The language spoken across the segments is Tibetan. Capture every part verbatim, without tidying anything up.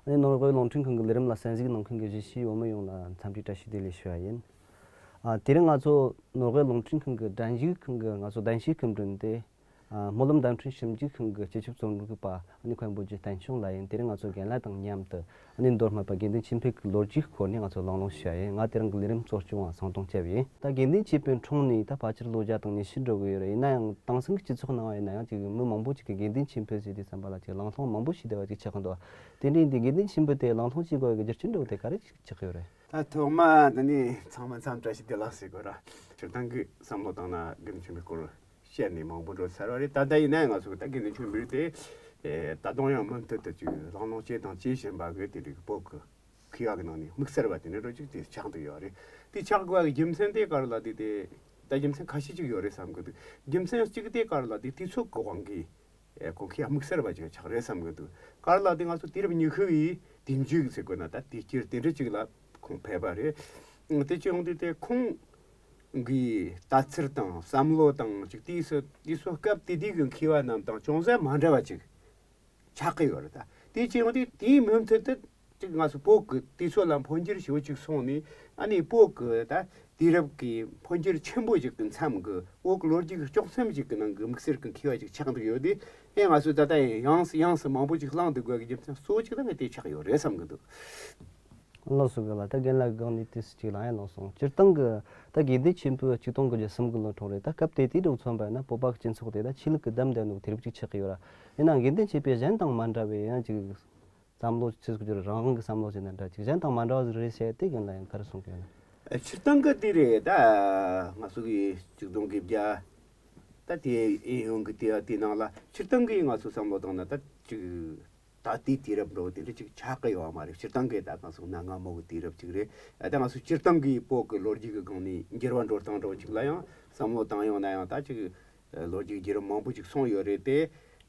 ནི་ནོར་ཝེ་རླུང་འཕྲིན་ཁང་གི་ལས་རིམ་ལ་གསན་གཟིགས་གནང་མཁན་གྱི་གཞིས་བྱེས་བོད་མི་ཡོངས་ལ་འཚམས་འདྲི་བཀྲ་ཤིས་བདེ་ལེགས་ཞུ་བ་ཡིན། ཨ། དེ་རིང་ང་ཚོ་ནོར་ཝེ་རླུང་འཕྲིན་ཁང་གི་དྲན་གཞུག་ཁང་གི་ང་ཚོ་གདན་ཞུའི་སྐུ་མགྲོན་དེ། ཨ། སྨོན་ལམ་བརྡ་འཕྲིན་ཞིབ་འཇུག་ཁང་གི་སྤྱི་ཁྱབ་རྩོམ་སྒྲིག་པ་ཨ་ནི་མཁན་པོ་རྗེ་བསྟན་སྐྱོང་ལགས་ཡིན། དེ་རིང་ང་ཚོ་རྒན་ལགས་དང་མཉམ་དུ་ཨ་ནི་མདོ་སྨད་པ་དགེ་འདུན་ཆོས་འཕེལ་གྱི་ལོ་རྒྱུས་སྐོར་ནས་ང་ཚོ་གླེང་སློང་ཞུ་བ་ཡིན། ང་དེ་རིང་གི་ལས་རིམ་གཙོ་སྐྱོང་བ་ཚང་སྟོང་སྐྱབས་ཡིན། ད་དགེ་འདུན་ཆོས་འཕེལ་འཁྲུངས་ནས་ད་ཕལ་ཆེར་ལོ་བརྒྱ་དང་ཉི་ཤུ་འགྲོ་གི་ཡོད་རེད། ཡིན་ན་ཡང་དེང་སང་གི་སྤྱི་ཚོགས་ནང་ཡིན་ན་ཡང་ཅིག་མི་མང་པོ་ཅིག་གིས་དགེ་འདུན་ཆོས་འཕེལ་ཟེར་དུས་ཙམ་པ་ལ་ཅིག་གླེང་སློང་མང་པོ་ཞིག་བསྡད་པ་ཅིག་ཆགས་ཀྱི་འདུག་དེ་འདྲ་ཡིན་དུས་དགེ་འདུན་ཆོས་འཕེལ་དེ་གླེང་སློང་བྱེད་དགོས་པའི་རྒྱུ་རྐྱེན་འདྲ་བོ་དེ་ག་རེ་ཞིག་ཆགས་ཀྱི་ཡོད་རེད། ད་ཐོག་མ་འདི་ནས་ཚང་མ་འཚམས་བཀྲ་ཤིས་བདེ་ལེགས་ཟེར་དགོས་ར། སྤྱིར་བཏང་གི་བསམ་བློ་བཏང་ན་དགེ་འདུན་ཆོས་འཕེལ་སྐོར་བཤད་ནས་མང་པོ་འགྲོ་ཚར་བ་རེད། ད་ལྟ་ཡིན་ན་ང་ཚོ་ད་དགེ་འདུན་ཆོས་འཕེལ་དེ་ཨེ་ད་དུང་ཡང་མུ་མཐུད་དུ་ཅིག་གླེང་སློང་བྱེད་དང་བྱེད་བཞིན་པ་གི་དེ་རིགས་བོད་ཀྱི་མཁས་པ་གི་ནང་ནས་དམིགས་བསལ་བ་དེ་འདྲ་འདྲ་ཅིག་དེ་ཆགས་བསྡད་ཡོད་རེད། དེ་ཆགས་དགོས་པའི་རྒྱུ་མཚན་དེ་ག་རེ་ལབ་དུས་དེ་ད་རྒྱུ་མཚན་ཁ་ཤས་ཅིག་ཡོད་རེད་བསམ་གི་འདུག་རྒྱུ་མཚན་གཅིག་དེ་ག་རེ་ལབ་དུས་དུས་ཚོད་ཀྱི་དབང་གིས། ཨེ་ཁོང་མཁས་པ་དམིགས་བསལ་བ་ཅིག་ཆགས་རེད་བསམ་གི་འདུག་ག་རེ་ལབ་དུས་ང་ཚོ་དུས་རབས་ཉི་ཤུ་བའི་དུས་མཇུག་ཟེར་དགོས་ན་ད་དུས་དཀྱིལ་དེ་འདྲ་ཅིག་ལ་ཁོང་ཕེབས་པ་རེད། དེ་ཅི་ཡོང་དུས་དེ་ཁོང་གི་ལྟ་ཚུལ་དང་བསམ་བློ་དང་ཅིག་དུས་སུ་དུས་སུ་སྐབས་དེ་དུས་ཀྱི་མཁས་པ་རྣམས་དང་ཅུང་ཟད་མ་འདྲ་བ་ཅིག་ཆགས་ཀྱི་ཡོད་རེད། ད་དེ་ཅི་ཡོང་དུས་དེའི་མུ་མཐུད་དུ་ཅིག་ང་ཚོ་བོད་ཀྱི་དུས་ཚོད་ལ་འཕོ་འགྱུར་ཞེ་པོ་ཅིག་སོང་ནས་ཨ་ནི་བོད་ཀྱི་ད་དུས་རབས་ཀྱི་འཕོ་འགྱུར་ཆེན་པོ་ཞིག་གི་མཚམས་ཀྱི་བོད་ཀྱི་ལོ་རྒྱུས་ཀྱི་དཀྱོག་མཚམས་ཤིག་གི་ནང་གི་དམིགས་བསལ་གྱི་མཁས་པ་ཞིག་ཆགས་འདུག་ཡོད་དེ། ཨེ་ང་ཚོས་ད་ལྟ་ཡང་ཡང་སེ་ཡང་སེ་མང་པོ་ཞིག་གླེང་འདུག་དགོས་ཀྱི་རྒྱུ་མཚན་གཙོ་བོ་གཅིག་ད་ངས་དེ་ཆགས་ཡོད་རེད་བསམ་གྱི་འདུག་ལགས་སོ། རྒན་ལགས་ད་རྒན་ལགས་སྒང་ནས་དུས་སུ་ཅིག་ལ་ཡང་ལངས་སོང་། སྤྱིར་བཏང་གི་ད་དགེ་འདུན་ཆོས་འཕེལ་ཆིག་སྟོང་དགུ་བརྒྱ་སུམ་གྱི་ལོ་འཁྲུངས་རེད། ད་སྐབས་དེ་དུས་དང་མཚོན་པ་ཡིན་ན་བོད་པ་གི་སྤྱི་ཚོགས་དེ་ད་ཆོས་ལུགས་ཀྱི་བསྡམས་བསྡད་འདུག་དུས་རབས་ཅིག་ཆགས་ཀྱི་ཡོད་ར། ཡིན་ནའང་དགེ་འདུན་ཆོས་འཕེལ་གཞན་དང་མ་འདྲ་བའི་ཡང་ཅིག་བསམ་བློ་ཆེ་སྐུ་སྒྱུར་རང་དབང་གི་བསམ་བློ་ཟེར་ན་འདྲ་ཅིག་གཞན་དང་མ་འདྲ་བ་ཟིག་རེད་ཟེར་དེ་རྒན་ལགས་ཡང་ག་རེ་གསུང་གི་ཡོད་ན། ཨ། སྤྱིར་བཏང་གི་དེ་རེད། ད་ང་ཚོ་གི་ཆིག་སྟོང་དགུ་བརྒྱ་ད་དེ་ཨེ་ཡོང་གི་དེ་དེ་ནང་ལ་སྤྱིར་བཏང་གི་ང་ཚོ་བསམ་བློ་བཏང་ན་ད་ཅིག་ད་དེ་དུས་རབས་འགྲོ་དེ་འདྲ་ཅིག་ཆགས་ཀྱི་ཡོད་མ་རེད། སྤྱིར་བཏང་གི་ད་ང་ཚོ་གནའ་སྔ་མོ་གི་དུས་རབས་ཅིག་རེད། ད་ང་ཚོ་སྤྱིར་བཏང་གི་བོད་ཀྱི་ལོ་རྒྱུས་ཀྱི་སྒང་ནས་འགྱུར་བ་འགྲོ་སྟངས་འགྲོ་ཅིག་ལ་ཡང་བསམ་བློ་བཏང་ཡོང་ན་ཡང་ད་ཅིག་ལོ་རྒྱུས་བརྒྱུད་རིམ་མང་པོ་ཅིག་སོང་ཡོད་རེད་དེ།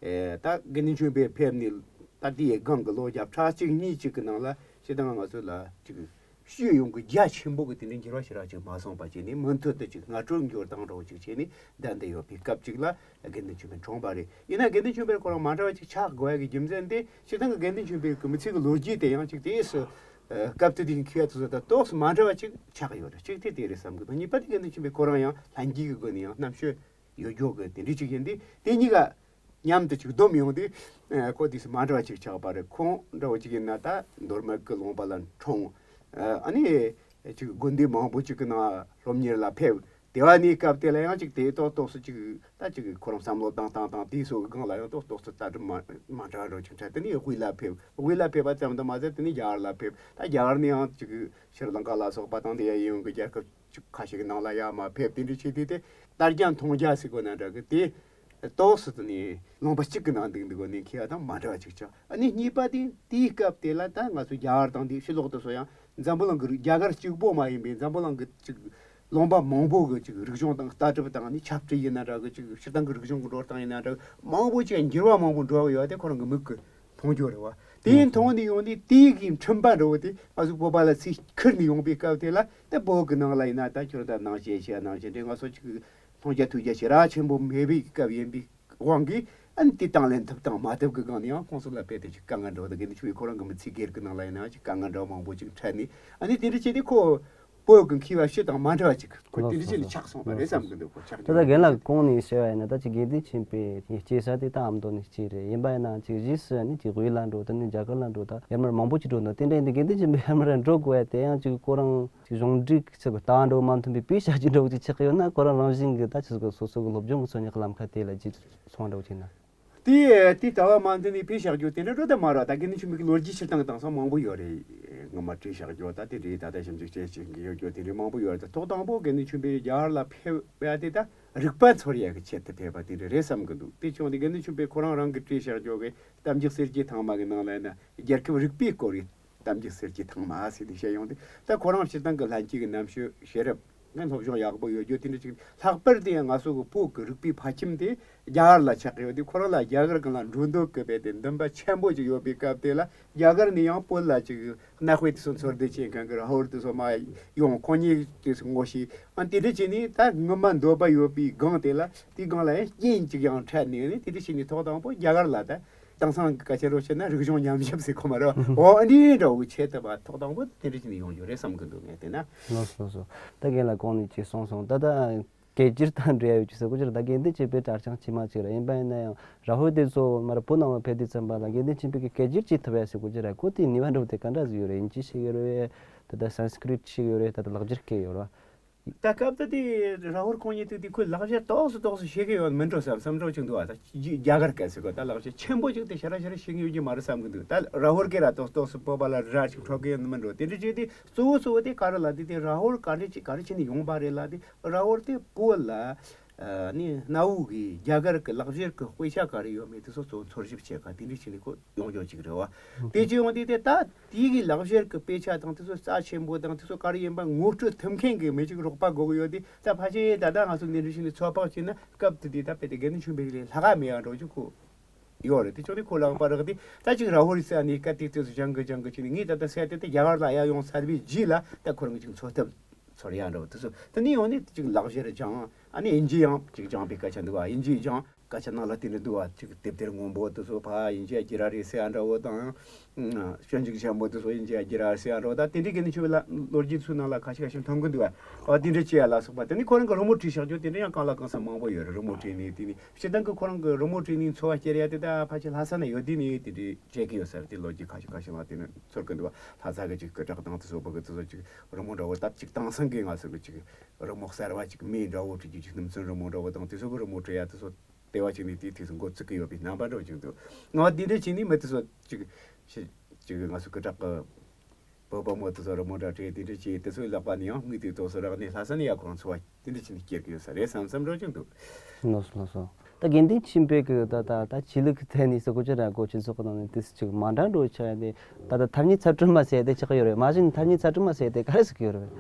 ཨེ་ད་དགེ་འདུན་ཆོས་འཕེལ་ཕེབས་ནས་ད་དེའི་སྒང་གི་ལོ་བརྒྱ་ཕྲག་གཅིག་གཉིས་ཅིག་གི་ནང་ལ་སྤྱིར་བཏང་ང་ཚོ་ལ་ཅིག་སྤྱི་ཡོངས་ཀྱི་རྒྱ་ཆེན་པོ་གི་དེ་འདྲའི་འགྱུར་བ་ཞེ་དྲག་ཅིག་མ་སོང་བ་བྱས་ནས་མུ་མཐུད་དུ་ཅིག་སྔ་དྲོ་འགྱུར་བཏང་འགྲོ་ཅིག་བྱས་ནས་བསྡད་བསྡད་ཡོད་པའི་སྐབས་ཅིག་ལ་དགེ་འདུན་ཆོས་འཕེལ་འཁྲུངས་པ་རེད། ཡིན་ན་དགེ་འདུན་ཆོས་འཕེལ་ཁོ་རང་མ་འདྲ་བ་ཅིག་ཆགས་དགོས་ཡ་གི་རྒྱུ་མཚན་དེ་སྤྱིར་བཏང་གི་དགེ་འདུན་ཆོས་འཕེལ་གི་མི་ཚེ་གི་ལོ་རྒྱུས་དེ་ཡང་ཅིག་དེ་སུ་སྐབས་དེ་དུས་ཀྱི་མཁས་པ་དེ་ཚོ་དང་ཏོག་ཙམ་མ་འདྲ་བ་ཅིག་ཆགས་ཡོད་རེད། གཅིག་དེ་དེ་རེད་བསམ་གི་འདུག་གཉིས་པ་དེ་དགེ་འདུན་ཆོས་འཕེལ་ཁོ་རང་ཡང་ལྷན་སྐྱེས་ཀྱི་སྒོ་ནས་ཡང་རྣམ་དཔྱོད་ཡོད་རྒྱུ་གི་དེ་འདྲ་ཅིག་ཡིན་དུས། དེ་གཉིས་ཀ་མཉམ་དུ་ཅིག་བསྡོམས་ཡོང་དུས། ཨ། ཁོ་དུས་སུ་མ་འདྲ་བ་ཅིག་ཆགས་པ་རེད། ཁོང་འདྲ་བོ་ཅིག་ཡིན་ན་ད་མདོ་སྨད་ཀྱི་ལུང་པ་ལ་འཁྲུངས། ཨ་ནི་ཅིག་དགོན་སྡེ་མང་པོ་ཅིག་གི་ནང་སློབ་གཉེར་ལ་ཕེབས། དེ་བ་ནི་སྐབས་དེ་ལ་ཡང་ཅིག་དེ་ཏོག་ཏོག་ཙམ་ཅིག་ད་ཅིག་ཁོ་རང་བསམ་བློ་བཏང་བཏང་བཏང་དེའི་སོ་གི་སྒང་ལ་ཡང་ཏོག་ཏོག་ཙམ་ལྟ་གྲུབ་མ་མ་འདྲ་བ་འདྲ་བོ་ཅིག་འཕྲད། དེ་ནས་དབུས་ལ་ཕེབས། དབུས་ལ་ཕེབས་པ་ཙམ་དུ་མ་ཟད་དེ་ནས་རྒྱ་གར་ལ་ཕེབས། ད་རྒྱ་གར་ནས་ཡང་ཅིག་ཤྲི་ལང་ཀ་ལ་སོགས་པ་དང་དེ་ཡང་ཡོང་གི་རྒྱལ་ཁབ་ཅིག་ཁ་ཤས་ཀྱི་ནང་ལ་ཡར་མར་ཕེབས། དེ་འདྲ་བྱས་དུས་དེ་ལྟ་རྒྱ་མཐོང་རྒྱ་ཟེར་དགོས་ན་འདྲ་གི་དེ་ཏོག་ཙམ་དེ་ནས་ལུང་པ་གཅིག་གི་ནང་འདུག་འདུག་གོ་ནས་མཁས་པ་དང་མ་འདྲ་བ་ཅིག་ཆགས། ཨ་ནི་གཉིས་པ་དེ་དེའི་སྐབས་དེ་ལ་ད་ང་ཚོ་རྒྱ་གར་དང་དེའི་ཕྱི་ལོགས་དུ་སོ་ཡང་འཛམ་བུ་གླིང་གི་རྒྱ་གར་གཅིག་པོ་མ་ཡིན་པའི་འཛམ་བུ་གླིང་གི་ཅིག་ལུང་པ་མང་པོ་གི་ཅིག་རིག་གཞུང་དང་ལྟ་གྲུབ་དང་ནི་ཆབ་སྲིད་ཡིན་ན་འདྲ་གི་ཅིག་སྤྱིར་བཏང་གི་རིག་གཞུང་གི་འགྲོ་སྟངས་ཡིན་ན་འདྲ་གི་མང་པོ་ཅིག་འགྱུར་བ་མང་པོ་འགྲོ་གི་ཡོད་དེ་ཁོ་རང་གི་མིག་གིས་མཐོང་རྒྱུ་རེད་བ། དེ་ཡིན་མཐོང་ནས་ཡོང་དུས་དེའི་གི་འཕྲིན་པ་འདྲ་བོ་དེ་ང་ཚོ་བོད་པ་ལ་ཚུར་ཁུར་ནས་ཡོང་པའི་སྐབས་དེ་ལ་དེ་བོད་གི་ནང་ལ་ཡིན་ན་ད་ཁྱོད་ད་ནང་བཤད་བཤད་ནང་བཤད་འདྲེ་ང་ཚོ་ཅིག་མཐོང་རྒྱ་ཐོས་རྒྱ་ཞེ་དྲག་ཆེན་པོ་མེད་པའི་སྐབས་ཡིན་པའི་དབང་གིས་ཨ་ནི་དེ་དང་ལེན་ཐུབ་དང་མ་ཐུབ་ཀྱི་སྒང་ནས་ཡང་ཁོང་ཚོ་ལ་དཔེ་དེ་ཅིག་དཀའ་ངལ་འདྲ་བོ་དང་དགེ་འདུན་ཆོས་འཕེལ་ཁོ་རང་གི་མི་ཚེ་སྒེར་གྱི་ནང་ལ་ཡིན་ན་ཅིག་དཀའ་ངལ་འདྲ་བོ་མང་པོ་ཅིག་འཕྲད་ནས་ཨ་ནི་དེ་འདྲ་བྱས་ཏེ་ཁོ་བོད་ཀྱི་མཁས་པ་སྤྱི་དང་མ་འདྲ་བ་ཅིག་ཁོ་དེ་འདྲ་བྱས་ནས་ཆགས་སོང་བ་རེད་བསམ་གི་འདུག་ཁོ་ཆགས་ད་ལྟ་རྒན་ལགས་གོང་ནས་བཤད་པ་ཡིན་ན་ད་ཅིག་དགེ་འདུན་ཆོས་འཕེལ་སྐྱེས་ས་དེ་ད་ཨ་མདོ་ནས་སྐྱེས་རེད། ཡིན་པ་ཡིན་ན་ཅིག་རྗེས་སུ་ནི་ཅིག་དབུས་ལ་འགྲོ་དེ་ནི་རྒྱ་གར་ལ་འགྲོ་ད་ཡར་མར་མང་པོ་ཅིག་འགྲོ་འདུག་དེ་འདྲ་ཡིན་དུས་དགེ་འདུན་ཆོས་འཕེལ་ཡར་མར་འགྲོ་དགོས་ཡ་དེ་ཡང་ཅིག་ཁོ་རང་ཅིག་གཞུང་འབྲེལ་ཆེད་དུ་ལྟ་བ་འགྲོ་མ་མཐུན་པའི་པའི་བྱ་རྒྱུ་འགྲོ་ཅིག་ཆགས་ཡོད་ན་ཁོ་རང་རང་བཞིན་གྱི་ད་ཅིག་སོ་སོ་གི་སློབ་སྦྱོང་གི་འཚོལ་སྙེག་གི་ལམ་ཁ་དེ་ལ་ཅིག་སོང་འགྲོ་ཅིག་ན། དེ་དེ་ལྟ་བ་མ་འཛིན་ནས་དཔེ་བཞག་རྒྱུ་དེ་འདྲ་འགྲོ་ད་མ་ར། ད་དགེ་འདུན་ཆོས་འཕེལ་གྱི་ལོ་རྒྱུས་སྤྱིར་བཏང་དེང་སང་མང་པོ་ཡོད་རེད། ངོ་མ་བྲིས་བཞག་རྒྱུ་ད་དེ་འདྲའི་ད་ལྟ་ཞིབ་འཇུག་བྱེད་བྱེད་ཀྱི་ཡོད་རྒྱུ་དེ་འདྲའི་མང་པོ་ཡོད་རེད། ད་ཐོག་དང་པོ་དགེ་འདུན་ཆོས་འཕེལ་རྒྱ་གར་ལ་ཕེབས་ཡ་དེ་ད་རིག་པ་འཚོལ་ཡ་གི་ཆེད་དུ་ཕེབས་པ་དེ་འདྲ་རེད་བསམ་གི་འདུག་དེ་བྱུང་སྟེ་དགེ་འདུན་ཆོས་འཕེལ་ཁོ་རང་རང་གིས་བྲིས་བཞག་རྒྱུ་གི་གཏམ་རྒྱུད་གསེར་གྱི་ཐང་མ་གི་ནང་ལ་ཡིན་ན་རྒྱལ་ཁབ་རིག་པའི་སྐོར་གྱི་གཏམ་རྒྱུད་གསེར་གྱི་ཐང་མ་ཟེར་ནས་བཤད་ཡོང་དུས་ད་ཁོ་རང་སྤྱིར་བཏང་གི་ལྷན་སྐྱེས་ཀྱི་རྣམ་དཔྱོད་ཤེས་རབ། ངས་སློབ་སྦྱོང་ཡག་པོ་ཡོད་རྒྱུ་དེ་འདྲ་ཅིག་ལྷག་པར་དུ་ཡང་ང་ཚོ་གི་བོད་ཀྱི་རིག་པའི་ཕ་ཁྱིམ་དེ་རྒྱ་གར་ལ་ཆགས་ཀྱི་ཡོད་དུས་ཁོ་རང་ལ་རྒྱ་གར་གང་ལ་འགྲོ་འདོད་ཀྱི་དཔེ་དེ་འདུན་པ་ཆེན་པོ་ཅིག་ཡོད་པའི་སྐབས་དེ་ལ་རྒྱ་གར་ནས་ཡང་བོད་ལ་ཅིག་གནའ་དཔེ་དེ་ཚོ་འཚོལ་བསྡད་བྱེད་མཁན་གྱི་ཧོར་དེ་ཚོ་མ་ཡོང་ཁོ་གཉིས་དེ་ཚོ་ངོ་ཤེས་ཨ་དེ་འདྲ་བྱས་ནས་ད་ངོ་མ་འདོད་པ་ཡོད་པའི་སྒང་དེ་ལ་དེའི་སྒང་ལ་ཡང་རྐྱེན་ཅིག་ཡང་འཕྲད་ནས་ནི་དེ་འདྲ་བྱས་ནས་ཐོག་དང་པོ་རྒྱ་གར་ལ་ད། དེང་སང་གི་སྐད་ཆ་རོ་བཤད་ན་རིག་གཞུང་ཉམས་ཞིབ་ཟེར་གོ་མ་རེད། འོ་འདི་འདྲ་བོ་ཆེད་དུ་བ་ཐོག་དང་པོ་དེ་འདྲ་བྱས་ནས་ཡོང་རྒྱུ་རེད་བསམ་གི་འདུག་ངས་བལྟས་ན། ལགས་སོ་ལགས་སོ། ད་རྒན་ལགས་གོང་ནས་ཅིག་གསུངས་སོང་། ད་ད་སྐད་སྒྱུར་དང་འབྲེལ་ཡོད་ཅིག་ཟེར་གོ་ཅི་རེད། ད་དགེ་འདུན་ཆོས་འཕེལ་གྲྭ་ཚང་ཕྱི་མ་ཅིག་རེད། ཡིན་པ་ཡིན་ན་ཡང་ར་ཧོར་དེ་ཚོ་མར་བོད་ནང་ལ་ཕེབས་དུས་ཙམ་པ་ལ་དགེ་འདུན་ཆོས་འཕེལ་གྱི་སྐད་སྒྱུར་ཅིག་ཐུབ་ཡ་ཟེར་གོ་ཅི་རེད། ཁོ་དེའི་ནུས་པ་འདྲ་བོ་དེ་ག་འདྲ་ཟིག་ཡོད་རེད། དབྱིན་ཇི་ཤེས་ཀྱི་ཡོད་རེད། ད་ད་སན་སྐྲིད་ཤེས་ཀྱི་ཡོད་རེད། ད་ད་ལེགས་སྒྱུར་སྐད་ཡོད་རེད། ད་སྐབས་དེ་དེ་ར་ཧོར་ཁོང་ཉིད་དུ་དེ་ཁོས་ལེགས་སྦྱར་ཏོག་ཙམ་ཏོག་ཙམ་ཤེས་ཀྱི་ཡོད་མིན་འགྲོ་བསམ་བསམ་འགྲོ་ཅིག་འདུག་བ། ད་རྒྱ་རྒྱ་གར་སྐད་ཟེར་གོ། ད་ལེགས་སྦྱར་ཆེན་པོ་ཅིག་དེ་ཤ་ར་ཤ་ར་ཤེས་ཀྱི་ཡོད་ཀྱི་མ་རེད་བསམ་གི་འདུག་ད་ར་ཧོར་སྐད་ར་ཏོག་ཙམ་ཏོག་ཙམ་བོད་པ་ལ་ར་ཅིག་འཕྲོད་ཀྱི་ཡོད་མིན་འགྲོ། དེ་འདྲ་བྱས་ཏེ་གཙོ་བོ་གཙོ་བོ་དེ་ག་རེ་ལ་དེ་དེ་ར་ཧོར་ག་འདྲ་ཅིག་ག་རེ་བྱས་ནས་ཡོང་བ་རེད་ལ། དེ་ར་ཧོར་དེ་བོད་ལ་ཨ་ནི་གནའ་བོ་གི་རྒྱ་གར་གི་ལེགས་སྦྱར་གི་དཔེ་ཆ་ག་རེ་ཡོད་མེད་དེ་ཚོ་གཙོ་བོ་འཚོལ་ཞིབ་བྱེད་ག་དེ་འདྲ་བྱས་ནས་ཁོ་ཡོང་རྒྱུ་ཅིག་རེད་བ། དེ་བྱས་ཡོང་དུས་དེ་ད་དེའི་གི་ལེགས་སྦྱར་གི་དཔེ་ཆ་དང་དེ་ཚོ་རྩ་ཆེན་པོ་དང་དེ་ཚོ་ག་རེ་ཡིན་པ་ངོ་སྤྲོད་ཐུབ་མཁན་གི་མི་ཅིག་རོགས་པ་དགོས་ཀྱི་ཡོད་དེ། ད་ཕལ་ཆེར་ད་ལྟ་ང་ཚོ་འདི་འདྲ་བྱས་ནས་ཚོད་དཔག་བྱས་ན་སྐབས་དེ་དུས་ད་དཔེ་དེ་དགེ་འདུན་ཆོས་འཕེལ་ལས་ལྷག་ག་མེད་ཡ་འགྲོ་རྒྱུ་ཁོ་ཡོད་རེད། དེ་ཕྱོགས་དེ་ཁོ་ལག་པ་རག་དེ་ད་ཅིག་ར་ཧོར་ས་ནས་སྐད་དེ་དེ་ཚོ་སྦྱང་གི་སྦྱང་གི་བྱས་ནས། ངས་ད་ལྟ་ཟེར་དེ་དེ་རྒྱ་གར་ལ་ཡར་ཡོང་ཚར་བའི་རྗེས་ལ་ད་ཁོ་རང་གི་ཅིག་འཚོལ་ཐབས་ཚོར་ཡ་འགྲོ། དེ་ཚོ་དེ་ནས་ཡོང་ནས་ཅིག་ལེགས་སྦྱར་སྦྱང་། ཨ་ནི་དབྱིན་ཇི་ཡང་ཅིག་སྦྱང་པའི་སྐད་ཆ་འདུག་བ། དབྱིན་ཇི་སྦྱང་། སྐད་ཆ་ནང་ལ་དེ་འདྲ་འདུག་བ། ཅིག་དེབ་ཐེར་སྔོན་པོ་དེ་ཚོ་ཕར་དབྱིན་ཇི་ཡ་བསྒྱུར་ར་རེད་ཟེར་ཡ་འདྲ་བོ་དང་། སྤྱོད་འཇུག་ཆེན་མོ་དེ་ཚོ་དབྱིན་ཇི་ཡ་བསྒྱུར་ར་ཟེར་ཡ་འདྲ་བོ། ད་དེ་འདྲའི་གི་ནི་ཆུ་བའི་ལ་ལོ་རྒྱུས་ཚོའི་ནང་ལ་ཁ་ཤས་ཁ་ཤས་མཐོང་གི་འདུག་བ། འོ་དེ་འདྲ་བྱེད་ཡ་ལ་སོགས་པ། དེ་ནི་ཁོ་རང་གི་རི་མོ་བྲིས་བཞག་རྒྱུ་དེ་འདྲ་ཡང་གང་ལ་གང་འཚམ་མང་པོ་ཡོད་རེད། རི་མོ་བྲིས་ནས་དེ་ནི་སྤྱིར་བཏང་གི་ཁོ་རང་གི་རི་མོ་བྲིས་ནས་འཚོ་བ་སྐྱེལ་ཡ་དེ་ད་ཕལ་ཆེར་ལྷ་ས་ནས་ཡོད་དུས་ནས་དེ་འདྲའི་བྱེད་ཀྱི་ཡོད་ས་རེད། དེ་ལོ་རྒྱུས་ཁ་ཤས་ཁ་ཤས་ལ་དེ་ནི་ཚོར་གི་འདུག་བ། ལྷ་ས་གི་ཅིག་སྐུ་དྲག་དང་དེ་ཚོ་བོད་གི་དེ་ཚོ་ཅིག་རི་མོ་འདྲ་བོ་ད་ཅིག་དེང་སང་གི་ང་ཚོ་གི་ཅིག་རི་མོ་གསར་བ་ཅིག་མེ་འདྲ་བོ་བྲིས་རྒྱུ་ཅིག་སྣུམ་ཚོན་རི་མོ་འདྲ་བོ་དང་དེ་ཚོ་གི་རི་མོ་བྲིས་ཡ་དེ་ཚོ་ལྟེ་བ་བྱས་ནས་དེའི་དུས་སུ་འགོ་བཙུགས་ཀྱི་ཡོད་པའི་རྣམ་པ་འདྲ་བོ་ཅིག་འདུག་ང་འདི་འདྲ་བྱས་ནས་མི་དེ་ཚོ་ཅིག་ཅིག་ཅིག་ང་ཚོ་སྐུ་དྲག་གི་བོད་པ་མོ་དེ་ཚོ་རི་མོ་འདྲ་བྲིས་དེ་འདྲ་བྱས་དེ་ཚོའི་ལག་པ་ནས་ཡང་དངུལ་དེ་ཏོག་ཙམ་རག་ནས་ལྷ་ས་ནས་ཡ་ཁོ་རང་འཚོ་བ་དེ་འདྲ་བྱས་ནས་སྐྱེལ་གི་ཡོད་ས་རེད་བསམ་བསམ་འདྲ་བོ་ཅིག་འདུག་ལགས་སོ་ལགས་སོ། ད་དགེ་འདུན་ཆོས་འཕེལ་གི་ད་ད་ད་ཆོས་ལུགས་ཀྱི་ཐད་ནས་སོ་གོ་ཅི་ར་གོ་སྤྱི་ཚོགས་ཀྱི་ནང་ནས་དེ་ཚོ་ཅིག་མ་འདྲ་འགྲོ་ཆགས་ཡ་དེ། ད་ད་ཐ་སྙད་ཚད་གྲུབ་མ་ཟེར་ཡ་དེ་ཆགས་ཀྱི་ཡོད་རེད། མ་གཞི་ནས་ཐ་སྙད་ཚད་གྲུབ་མ་ཟེར་ཡ་དེ་ག་རེ་ཟེར་གྱི་ཡོད་རེད།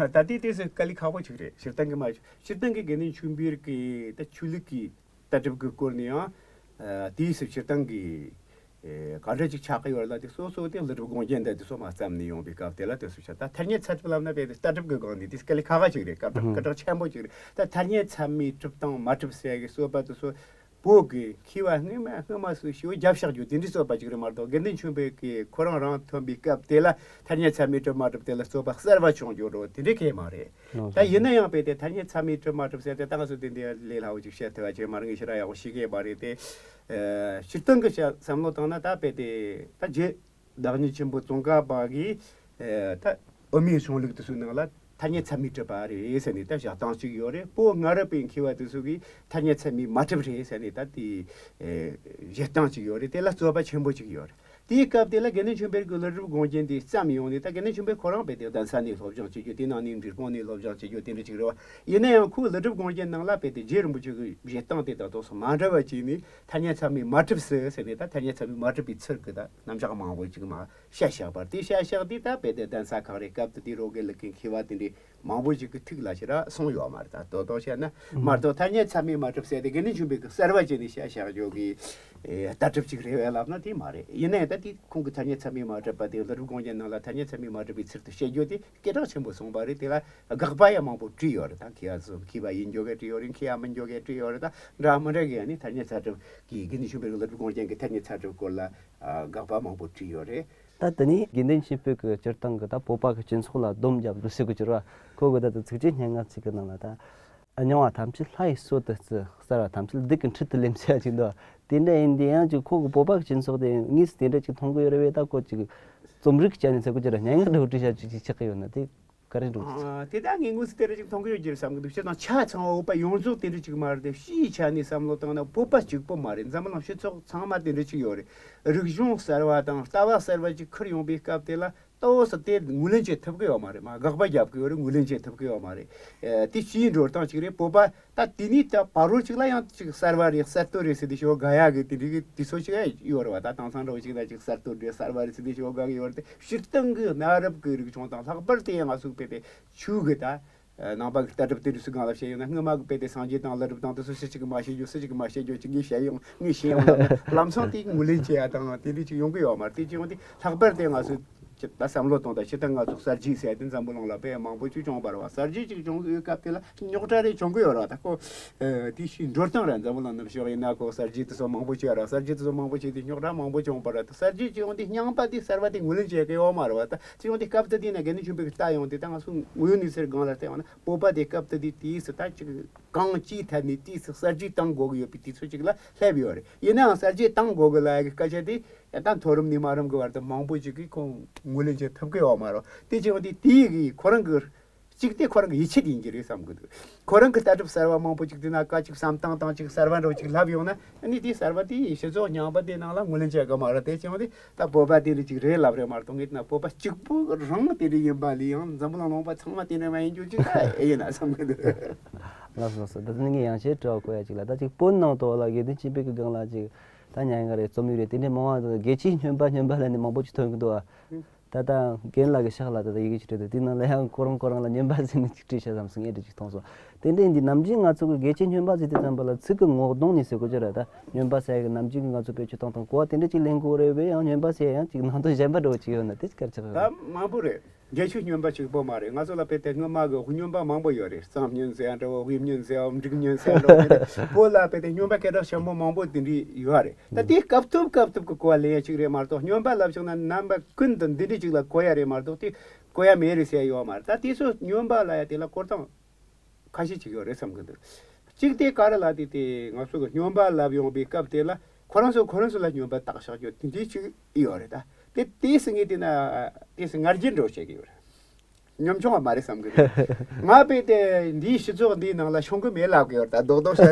ད་དེ་དེ་ཚོ་དཀའ་ལས་ཁག་པོ་ཅིག་རེད། སྤྱིར་བཏང་གི་མ་སྤྱིར་བཏང་གི་དགེ་འདུན་ཆོས་འཕེལ་གི་ད་ཆོས་ལུགས་ཀྱི་ལྟ་གྲུབ་ཀྱི་སྐོར་ནས་ཡང་དེའི་སུ་སྤྱིར་བཏང་གི་ག་འདྲ་ཅིག་ཆགས་ཀྱི་ཡོད་རེད་ལ། དེ་སོ་སོ་དེ་ཀླུ་སྒྲུབ་དགོངས་རྒྱན་འདི་དེ་ཚོ་མ་བརྩམས་ནས་ཡོང་པའི་སྐབས་དེ་ལ་དེ་ཚོ་ཆགས། ད་ཐ་སྙད་ཚད་གྲུབ་ལབ་ན་དཔེ་དེ་ལྟ་གྲུབ་ཀྱི་སྒང་ནས་དེ་དཀའ་ལས་ཁག་པོ་ཅིག་རེད། སྐད་གྲགས་སྐད་གྲགས་ཆེན་པོ་ཅིག་རེད། ད་ཐ་སྙད་ཚད་མས་གྲུབ་དང་མ་གྲུབ་ཟེར་གི་རྩོད་པ་དེ་ཚོ་བོད་ཀྱི་མཁས་པ་སྔོན་མ་སྔོན་མ་སུ་ཞིག་རྒྱབ་བཞག་རྒྱུ་དེ་འདྲའི་རྩོད་པ་ཅིག་རེད་མ་གཏོགས། དགེ་འདུན་ཆོས་འཕེལ་གྱིས་ཁོ་རང་རང་ཐོན་པའི་སྐབས་དེ་ལ་ཐ་སྙད་ཚད་མས་གྲུབ་མ་གྲུབ་དེ་ལ་རྩོད་པ་གསར་བ་བྱུང་རྒྱུ་འགྲོ་དེ་འདྲའི་གང་ཡང་མ་རེད། ད་ཡིན་ན་ཡང་དཔེ་དེ་ཐ་སྙད་ཚད་མས་གྲུབ་མ་གྲུབ་ཟེར་དེ་ད་ང་ཚོ་དེ་འདྲའི་ལས་སླ་བོ་ཅིག་བཤད་ཐུབ་པ་ཅིག་མ་རེད། ངས་ཞེ་དྲག་ཡག་པོ་ཤེས་ཀྱི་མ་རེད་དེ། སྤྱིར་བཏང་གི་བཤད་བསམ་བློ་བཏང་ན་ད་དཔེ་དེ་ད་རྗེ་བདག་ཉིད་ཆེན་པོ་ཙོང་ཁ་པ་གིས་ད་དབུ་མའི་གཞུང་ལུགས་དེ་ཚོའི་ནང་ལ་ཐ་སྙད་ཚད་མས་གྲུབ་པ་རེད་ཟེར་ནས་ད་བཞག་སྟངས་གཅིག་ཡོད་རེད། བོད་སྔ་རབས་པའི་མཁས་པ་དེ་ཚོ་གིས་ཐ་སྙད་ཚད་མས་མ་གྲུབ་རེད་ཟེར་ནས་ད་དེ་བཞེད་སྟངས་གཅིག་ཡོད་རེད། དེ་ལ་རྩོད་པ་ཆེན་པོ་གཅིག་ཡོད་རེད། དེའི་སྐབས་དེ་ལ་དགེ་འདུན་ཆོས་འཕེལ་གྱིས་ཀླུ་སྒྲུབ་དགོངས་རྒྱན་དེ་བརྩམས་ཡོང་ནས། ད་དགེ་འདུན་ཆོས་འཕེལ་ཁོ་རང་དཔེ་དེ་གདན་ས་ནས་སློབ་སྦྱོང་བྱེད་རྒྱུ་དེ་ནང་ནས་འབྲས་སྤུངས་ནས་སློབ་སྦྱོང་བྱེད་རྒྱུ་དེ་འདྲ་ཅིག་རེད་བ། ཡིན་ན་ཡང་ཁོས་ཀླུ་སྒྲུབ་དགོངས་རྒྱན་ནང་ལ་དཔེ་དེ་རྗེ་རིན་པོ་ཆེ་གི་བཞེད་སྟངས་དེ་དང་ཏོག་ཙམ་མ་འདྲ་བ་བྱས་ནས་ཐ་སྙད་ཚད་མས་མ་གྲུབ་ཟེར་ཟེར་ནས། ད་ཐ་སྙད་ཚད་མས་མ་གྲུབ་པའི་ཚུལ་གྱི་ད་རྣམ་གཞག་མང་པོ་ཅིག་མ་བཤད་བཞག་པ་རེད། དེ་བཤད་བཞག་དུས་ད་དཔེ་དེ་གདན་ས་ཁག་རེད། སྐབས་དེ་དུས་རོ་གེ་ལུགས་ཀྱི་མཁས་པ་དེ་འདྲའི་མང་པོ་ཞིག་གི་ཐུགས་ལ་ཞེ་དྲག་སོང་ཡོད་མ་རེད། ད་དོ་དོ་བཤད་ན་མ་གཏོགས་ཐ་སྙད་ཚད་མས་མ་གྲུབ་ཟེར་དེ་དགེ་འདུན་ཆོས་འཕེལ་གྱིས་གསར་བ་བྱས་ནས་བཤད་བཞག་རྒྱུ་གི་ལྟ་གྲུབ་ཅིག་རེད་བས་ལབ་ན་དེ་མ་རེད། ཡིན་ན་ཡང་ད་དེ་ཁོང་གིས་ཐ་སྙད་ཚད་མས་མ་གྲུབ་པ་དེ་ཀླུ་སྒྲུབ་དགོངས་རྒྱན་ནང་ལ་ཐ་སྙད་ཚད་མས་མ་གྲུབ་པའི་ཚུལ་དུ་བཤད་རྒྱུ་དེ་སྐད་གྲགས་ཆེན་པོ་སོང་བ་རེད། དེ་ལ་དགག་པ་ཡང་མང་པོ་བྲིས་ཡོད་རེད། ད་མཁས་པ་ཚོ་མཁས་པ་ཡིན་རྒྱུ་གས་བྲིས་ཡོད་རེད། མཁས་པ་མིན་རྒྱུ་གས་བྲིས་ཡོད་རེད། ད་འདྲ་མི་འདྲ་གི་ཡང་ནི་ཐ་སྙད་ཚད་གྲུབ་ཀྱི་དགེ་འདུན་ཆོས་འཕེལ་གྱི་ཀླུ་སྒྲུབ་དགོངས་རྒྱན་གྱི་ཐ་སྙད་ཚད་གྲུབ་སྐོར་ལ་དགག་པ་མང་པོ་བྲིས་ཡོད་རེད། ད་དེ་ནས་དགེ་འདུན་ཆོས་འཕེལ་གྱི་སྤྱིར་བཏང་གི་ད་བོད་པ་གི་སྤྱི་ཚོགས་ལ་སྡོམ་རྒྱབ་འདུག་ཟེར་དགོས་ཀྱི་རེད་བ། ཁོ་གི་ད་ལྟ་ཚིགས་བཅད་སྙན་ངག་ཅིག་གི་ནང་ལ་ད། རྙིང་བ་ཐམས་ཅད་ལྷ་ཡི་སྲོལ་དུ་བརྩི། གསར་བ་ཐམས་ཅད་སྡིག་གི་ཁྲིད་དུ་ལེན་ཟེར་ཡ་ཅིག་འདུག་དེ་འདྲ་ཡིན་དུས་ཡང་ཅིག་ཁོ་གི་བོད་པ་གི་སྤྱི་ཚོགས་དེ་དངོས་སུ་དེ་འདྲ་ཅིག་མཐོང་གི་ཡོད་རེད་བས། ད་ཁོ་ཅིག་རྩོམ་རིག་ཅན་ནས་ཟེར་དགོས་ཀྱི་རེད། སྙན་ངག་འདྲ་བོ་བྲིས་བཞག་ཅིག་ཅིག་ཆགས་ཀྱི་ཡོད་ན་དེ་ག་རེ་འགྲོ་གི་ཨ། དེ་ད་ངས་དངོས་སུ་དེ་འདྲ་ཅིག་མཐོང་གི་ཡོད་ཀྱི་རེད་བསམ་གི་འདུག་སྤྱིར་བཏང་ཆ་ཚང་བ་བོད་པ་ཡོངས་རྫོགས་དེ་འདྲ་ཅིག་མ་རེད་དེ། སྤྱིའི་ཆ་ནས་བསམ་བློ་བཏང་ན་བོད་པ་གཅིག་པོ་མ་རེད། འཛམ་གླིང་སྤྱི་ཚོགས་ཚང་མ་དེ་འདྲ་ཅིག་ཡོད་རེད། རིག་གཞུང་གསར་བ་དང་ལྟ་བ་གསར་བ་ཅིག་ཁུར་ཡོང་པའི་སྐབས་དེ་ལ། ཏོག་ཙམ་དེ་ངོས་ལེན་བྱེད་ཐུབ་ཀྱི་ཡོད་མ་རེད། མ་དགག་པ་རྒྱབ་ཀྱི་ཡོད་རེད། ངོས་ལེན་བྱེད་ཐུབ་ཀྱི་ཡོད་མ་རེད། ཨེ། དེ་སྤྱིའི་འགྲོ་སྟངས་ཅིག་རེད། བོད་པ་ད་དེ་ནས་ད་བར་རོ་ཅིག་ལ་ཡང་ཅིག་གསར་བ་རེད། གསར་གཏོད་རེད་ཟེར་ཏེ་ཞོར་དགའ་ཡག་གི་དེ་འདྲའི་གི་དེ་ཚོ་ཅིག་ཡོད་རེད་བ། ད་དེང་སང་འདྲ་བོ་ཅིག་ལ་ཅིག་གསར་གཏོད་རེད། གསར་བ་རེད་ཟེར་ཏེ་ཞོར་དགའ་གི་ཡོད་རེད་དེ། སྤྱིར་བཏང་གི་གནའ་རབས་ཀྱི་རིག་གཞུང་དང་ལྷག་པར་དུ་ཡང་ང་ཚོ་དཔེ་དེ་ཆོས་གི་ད། ནང་པ་གི་ལྟ་གྲུབ་དེ་འདྲ་ཟིག་སྒང་ལ་བཤད་ཡོད་ན། སྔོན་མ་གི་དཔེ་དེ་སངས་རྒྱས་དང་ཀླུ་སྒྲུབ་དང་དེ་ཚོ་སུ་གཅིག་གིས་མ་བཤད་རྒྱུ། སུ་གཅིག་གིས་མ་བཤད་རྒྱུ་ཅིག་ངས་བཤད་ཡོང་། ངས་བཤད་ཡོང་ལབ་ན་ལམ་སང་དེ་ངོས་ལེན་བྱེད་ཡ་དང་དེ་འདྲ་ཅིག་ཡོང་གི་ཡོད་མ་རེད། དེ་ཅིག་ཡོང་དུས་ལྷག་པར་དེ་ང་ཚོ་ ད་བསམ་བློ་གཏོང་དང་། སྤྱིར་བཏང་ང་ཚོ་གསར་བརྗེའི་ཟེར་དེ་འཛམ་བུ་གླིང་ལ་དཔེ་མང་པོ་ཅིག་བྱུང་བ་རེད་བ། གསར་བརྗེ་ཅིག་བྱུང་དུས་སྐབས་དེ་ལ་རྙོག་དྲ་རེ་བྱུང་གི་ཡོད་རེད་བ། ད་ཁོ་དེ་ཤི་འགྲོ་སྟངས་རེད། འཛམ་བུ་གླིང་ནང་ཕྱོགས་ཡིན་ན་ཁོ་གསར་བརྗེ་དེ་ཚོ་མང་པོ་བྱས་རེད། གསར་བརྗེ་དེ་ཚོ་མང་པོ་བྱས་དུས་རྙོག་དྲ་མང་པོ་བྱུང་བ་རེད། ད་གསར་བརྗེ་ཅིག་ཡོང་དུས་རྙིང་པ་དེ་གསར་བ་དེ་ངོས་ལེན་བྱེད་ཀྱི་ཡོད་མ་རེད་བ། ད་ཅིག་ཡོང་དུས་སྐབས་དེ་དེ་ན་དགེ་འདུན་ཆོས་འཕེལ་གྱི་ལྟ་ཡོང་དུས། ད་ང་ཚོ་དངོས་ཡོད་གནས་ཚུལ་སྒང་ལ་བལྟས་ཡོང་ན་བོད་པ་དེ་སྐབས་དེ་དུས་དེའི་སུ་ད་ཅིག་གང་ཅིའི་ཐད་ནས་དེའི་སུ་གསར་བརྗེ་བཏང་དགོས་ཀྱི་ཡོད་པའི་དུས་ཚོད་ཅིག་ལ་སླེབས་ཡོད་རེད། ཡིན་ནའང་གསར་བརྗེ་བཏང་དགོས་ཀྱི་ལབ་ཡ་གི་སྐད་ཆ་དེ་ད་མཐོ་རིམ་ནས་དམའ་རིམ་གྱི་བར་དུ་མང་པོ་ཅིག་གིས་ཁོང་ངོས་ལེན་བྱེད་ཐུབ་ཀྱི་ཡོད་མ་རེད། དེ་བྱས་པ་དེ་དེའི་གི་ཁོ་རང་གི་གཅིག་དེ་ཁོ་རང་གི་ཡིད་ཆེས་དེ་ཡིན་གྱི་རེད་བསམ་གི་འདུག། ཁོ་རང་གི་ལྟ་གྲུབ་གསར་བ་མང་པོ་ཅིག་དེ་ན་ཀ་ཅིག་བསམ་སྟངས་དང་ཅིག་གསར་བ་འདྲ་བོ་ཅིག་ལབ་ཡོང་ན། ཨ་ནི་དེ་གསར་བ་དེ་སྤྱི་ཚོགས་རྙིང་པ་དེ་ནང་ལ་ངོས་ལེན་བྱེད་དགོས་མ་རེད། དེ་བྱས་པ་དེ་ད་བོད་པ་དེ་འདྲ་ཅིག་རེད་ལབ་རེད་མ་གཏོགས། ངས་ན་བོད་པ་གཅིག་པུ་རང་དེ་འདྲ་ཡིན་པ་ལས་ཡང་འཛམ་བུ་གླིང་ལུང་པ་ཚང་མ་དེ་འདྲ་མ་ཡིན་རྒྱུ་ཅིག་ད་ཨེ་ཡིན་ན་བསམ་གི་འདུག། ལགས་སོ་ལགས་སོ། ད་ནི་ངས་ཡང་བཤད་སྤྲོ་བ་གོ་ཡ་ཅིག་ལ། ད་ཅིག་བོད་ནང་དུ་ལ་དགེ་འདུན་ཆོས་འཕེལ་གྱི་སྒང་ལ་ཅིག་ད་ཉན་ག་རེད། རྩོམ་ཡིག་རེད། དེ་འདྲའི་མང་བ་དང་། རྒྱལ་སྤྱིའི་སྨྱོན་པ་སྨྱོན་པ་ལབ་ནས་མང་པོ་ཅིག་ཐོན་གི་འདུག་ཨ། ད་ལྟ་རྒན་ལགས་ཀྱི་ཕྱག་ལ་ད་ལྟ་ཡི་གེ་ཅིག་བྲིས་འདུག། དེའི་ནང་ལ་ཡང་ཁོ་རང་ཁོ་རང་ལ་སྨྱོན་པ་ཟེར་ནས་ཅིག་བྲིས་བཞག་བསམ་སོང་། ངས་འདྲ་ཅིག་མཐོང་སོང་། དེ་འདྲ་ཡིན་དུས་ནམ་རྒྱུན་ང་ཚོ་གི་དགེ་ཆོས་སྨྱོན་པ་ཟེར་དུས་ཙམ་པ་ལ་ཚིག་གི་ངོ་གདོང་ནས་ཟེར་དགོས་ཀྱི་རེད། ད་སྨྱོན་པ་ཟེར་ཡ་གི་ནམ་རྒྱུན་གྱི་ང་ཚོ་བེད་སྤྱོད་གཏོང་སྟངས་གོ་བ་དེ་འདྲ་ཅིག་ལེན་དགོས་རེད་པས། ཡང་སྨྱོན་པ་ཟེར་ཡ་ཡང་ཅིག་ནང་དོན་གཞན་པ་འདྲ་བོ་ཅིག་ཡོད་ན་དེ་ཅིག་ག་རེ་ཆགས་ཡོད་ན། ད་མང་པོ་རེད། དགེ་ཆོས་སྨྱོན་པ་གཅིག་པོ་མ་རེད། ང་ཚོ་ལ་དཔེ་དེ་སྔོན་མ་གི་སྨྱོན་པ་མང་པོ་ཡོད་རེད། གཙང་སྨྱོན་ཟེར་ཡ་འདྲ་བོ། དབུས་སྨྱོན་ཟེར་ཡ། འབྲུག་སྨྱོན་ཟེར་ཡ་འདྲ་བོ། དེ་འདྲ་བོད་ལ་དཔེ་དེ་སྨྱོན་པ་སྐད་གྲགས་ཆེན་པོ་མང་པོ་དེ་འདྲ་ཡོད་རེད། ད་དེ་སྐབས་ཐོབ་སྐབས་ཐོབ་ཀྱི་གོ་བ་ལེན་ཡ་གཅིག་རེད་མ་གཏོགས། སྨྱོན་པ་ལབ་བྱུང་ན་རྣམ་པ་ཀུན་ཏུ་འདི་འདྲ་ཅིག་ལ་གོ་ཡ་རེད་མ་གཏོགས། དེ་གོ་ཡ་མེད་རེད་ཟེར་ཡ་ཡོད་མ་རེད། ད་དེ་ཚོ་སྨྱོན་པ་ལབ་ཡ་དེ་ལ་གོ་སྟངས་ཁ་ཤས་ཅིག་ཡོད་རེད་བསམ་གི་འདུག། གཅིག་དེ་ག་རེ་ལབ་དེ། དེ་ང་ཚོ་གི་སྨྱོན་པ་ལབ་ཡོང་པའི་སྐབས་དེ་ལ་ཁོ་རང་ཚོ་ཁོ་རང་ཚོ་ལ་སྨྱོན་པ་བཏགས་བཞག་རྒྱུ་དེ་འདྲའི་ཅིག་ཡོད་རེད། ད་དེ་དེ་སྲིད་ངས་དེ་ན་དེ་སྲིད་ང་རྒྱལ་འགྲོ་བྱེད་ཀྱི་ཡོད་རེད། ཉམ་ཆུང་བ་མ་རེད་བསམ་གི་འདུག། ང་དཔེ་དེ་འདིའི་སྤྱི་ཚོགས་འདིའི་ནང་ལ་ཤོང་གི་མེད་ལབ་གི་ཡོད་རེད། ད་རྡོག་རྡོག་བཤད་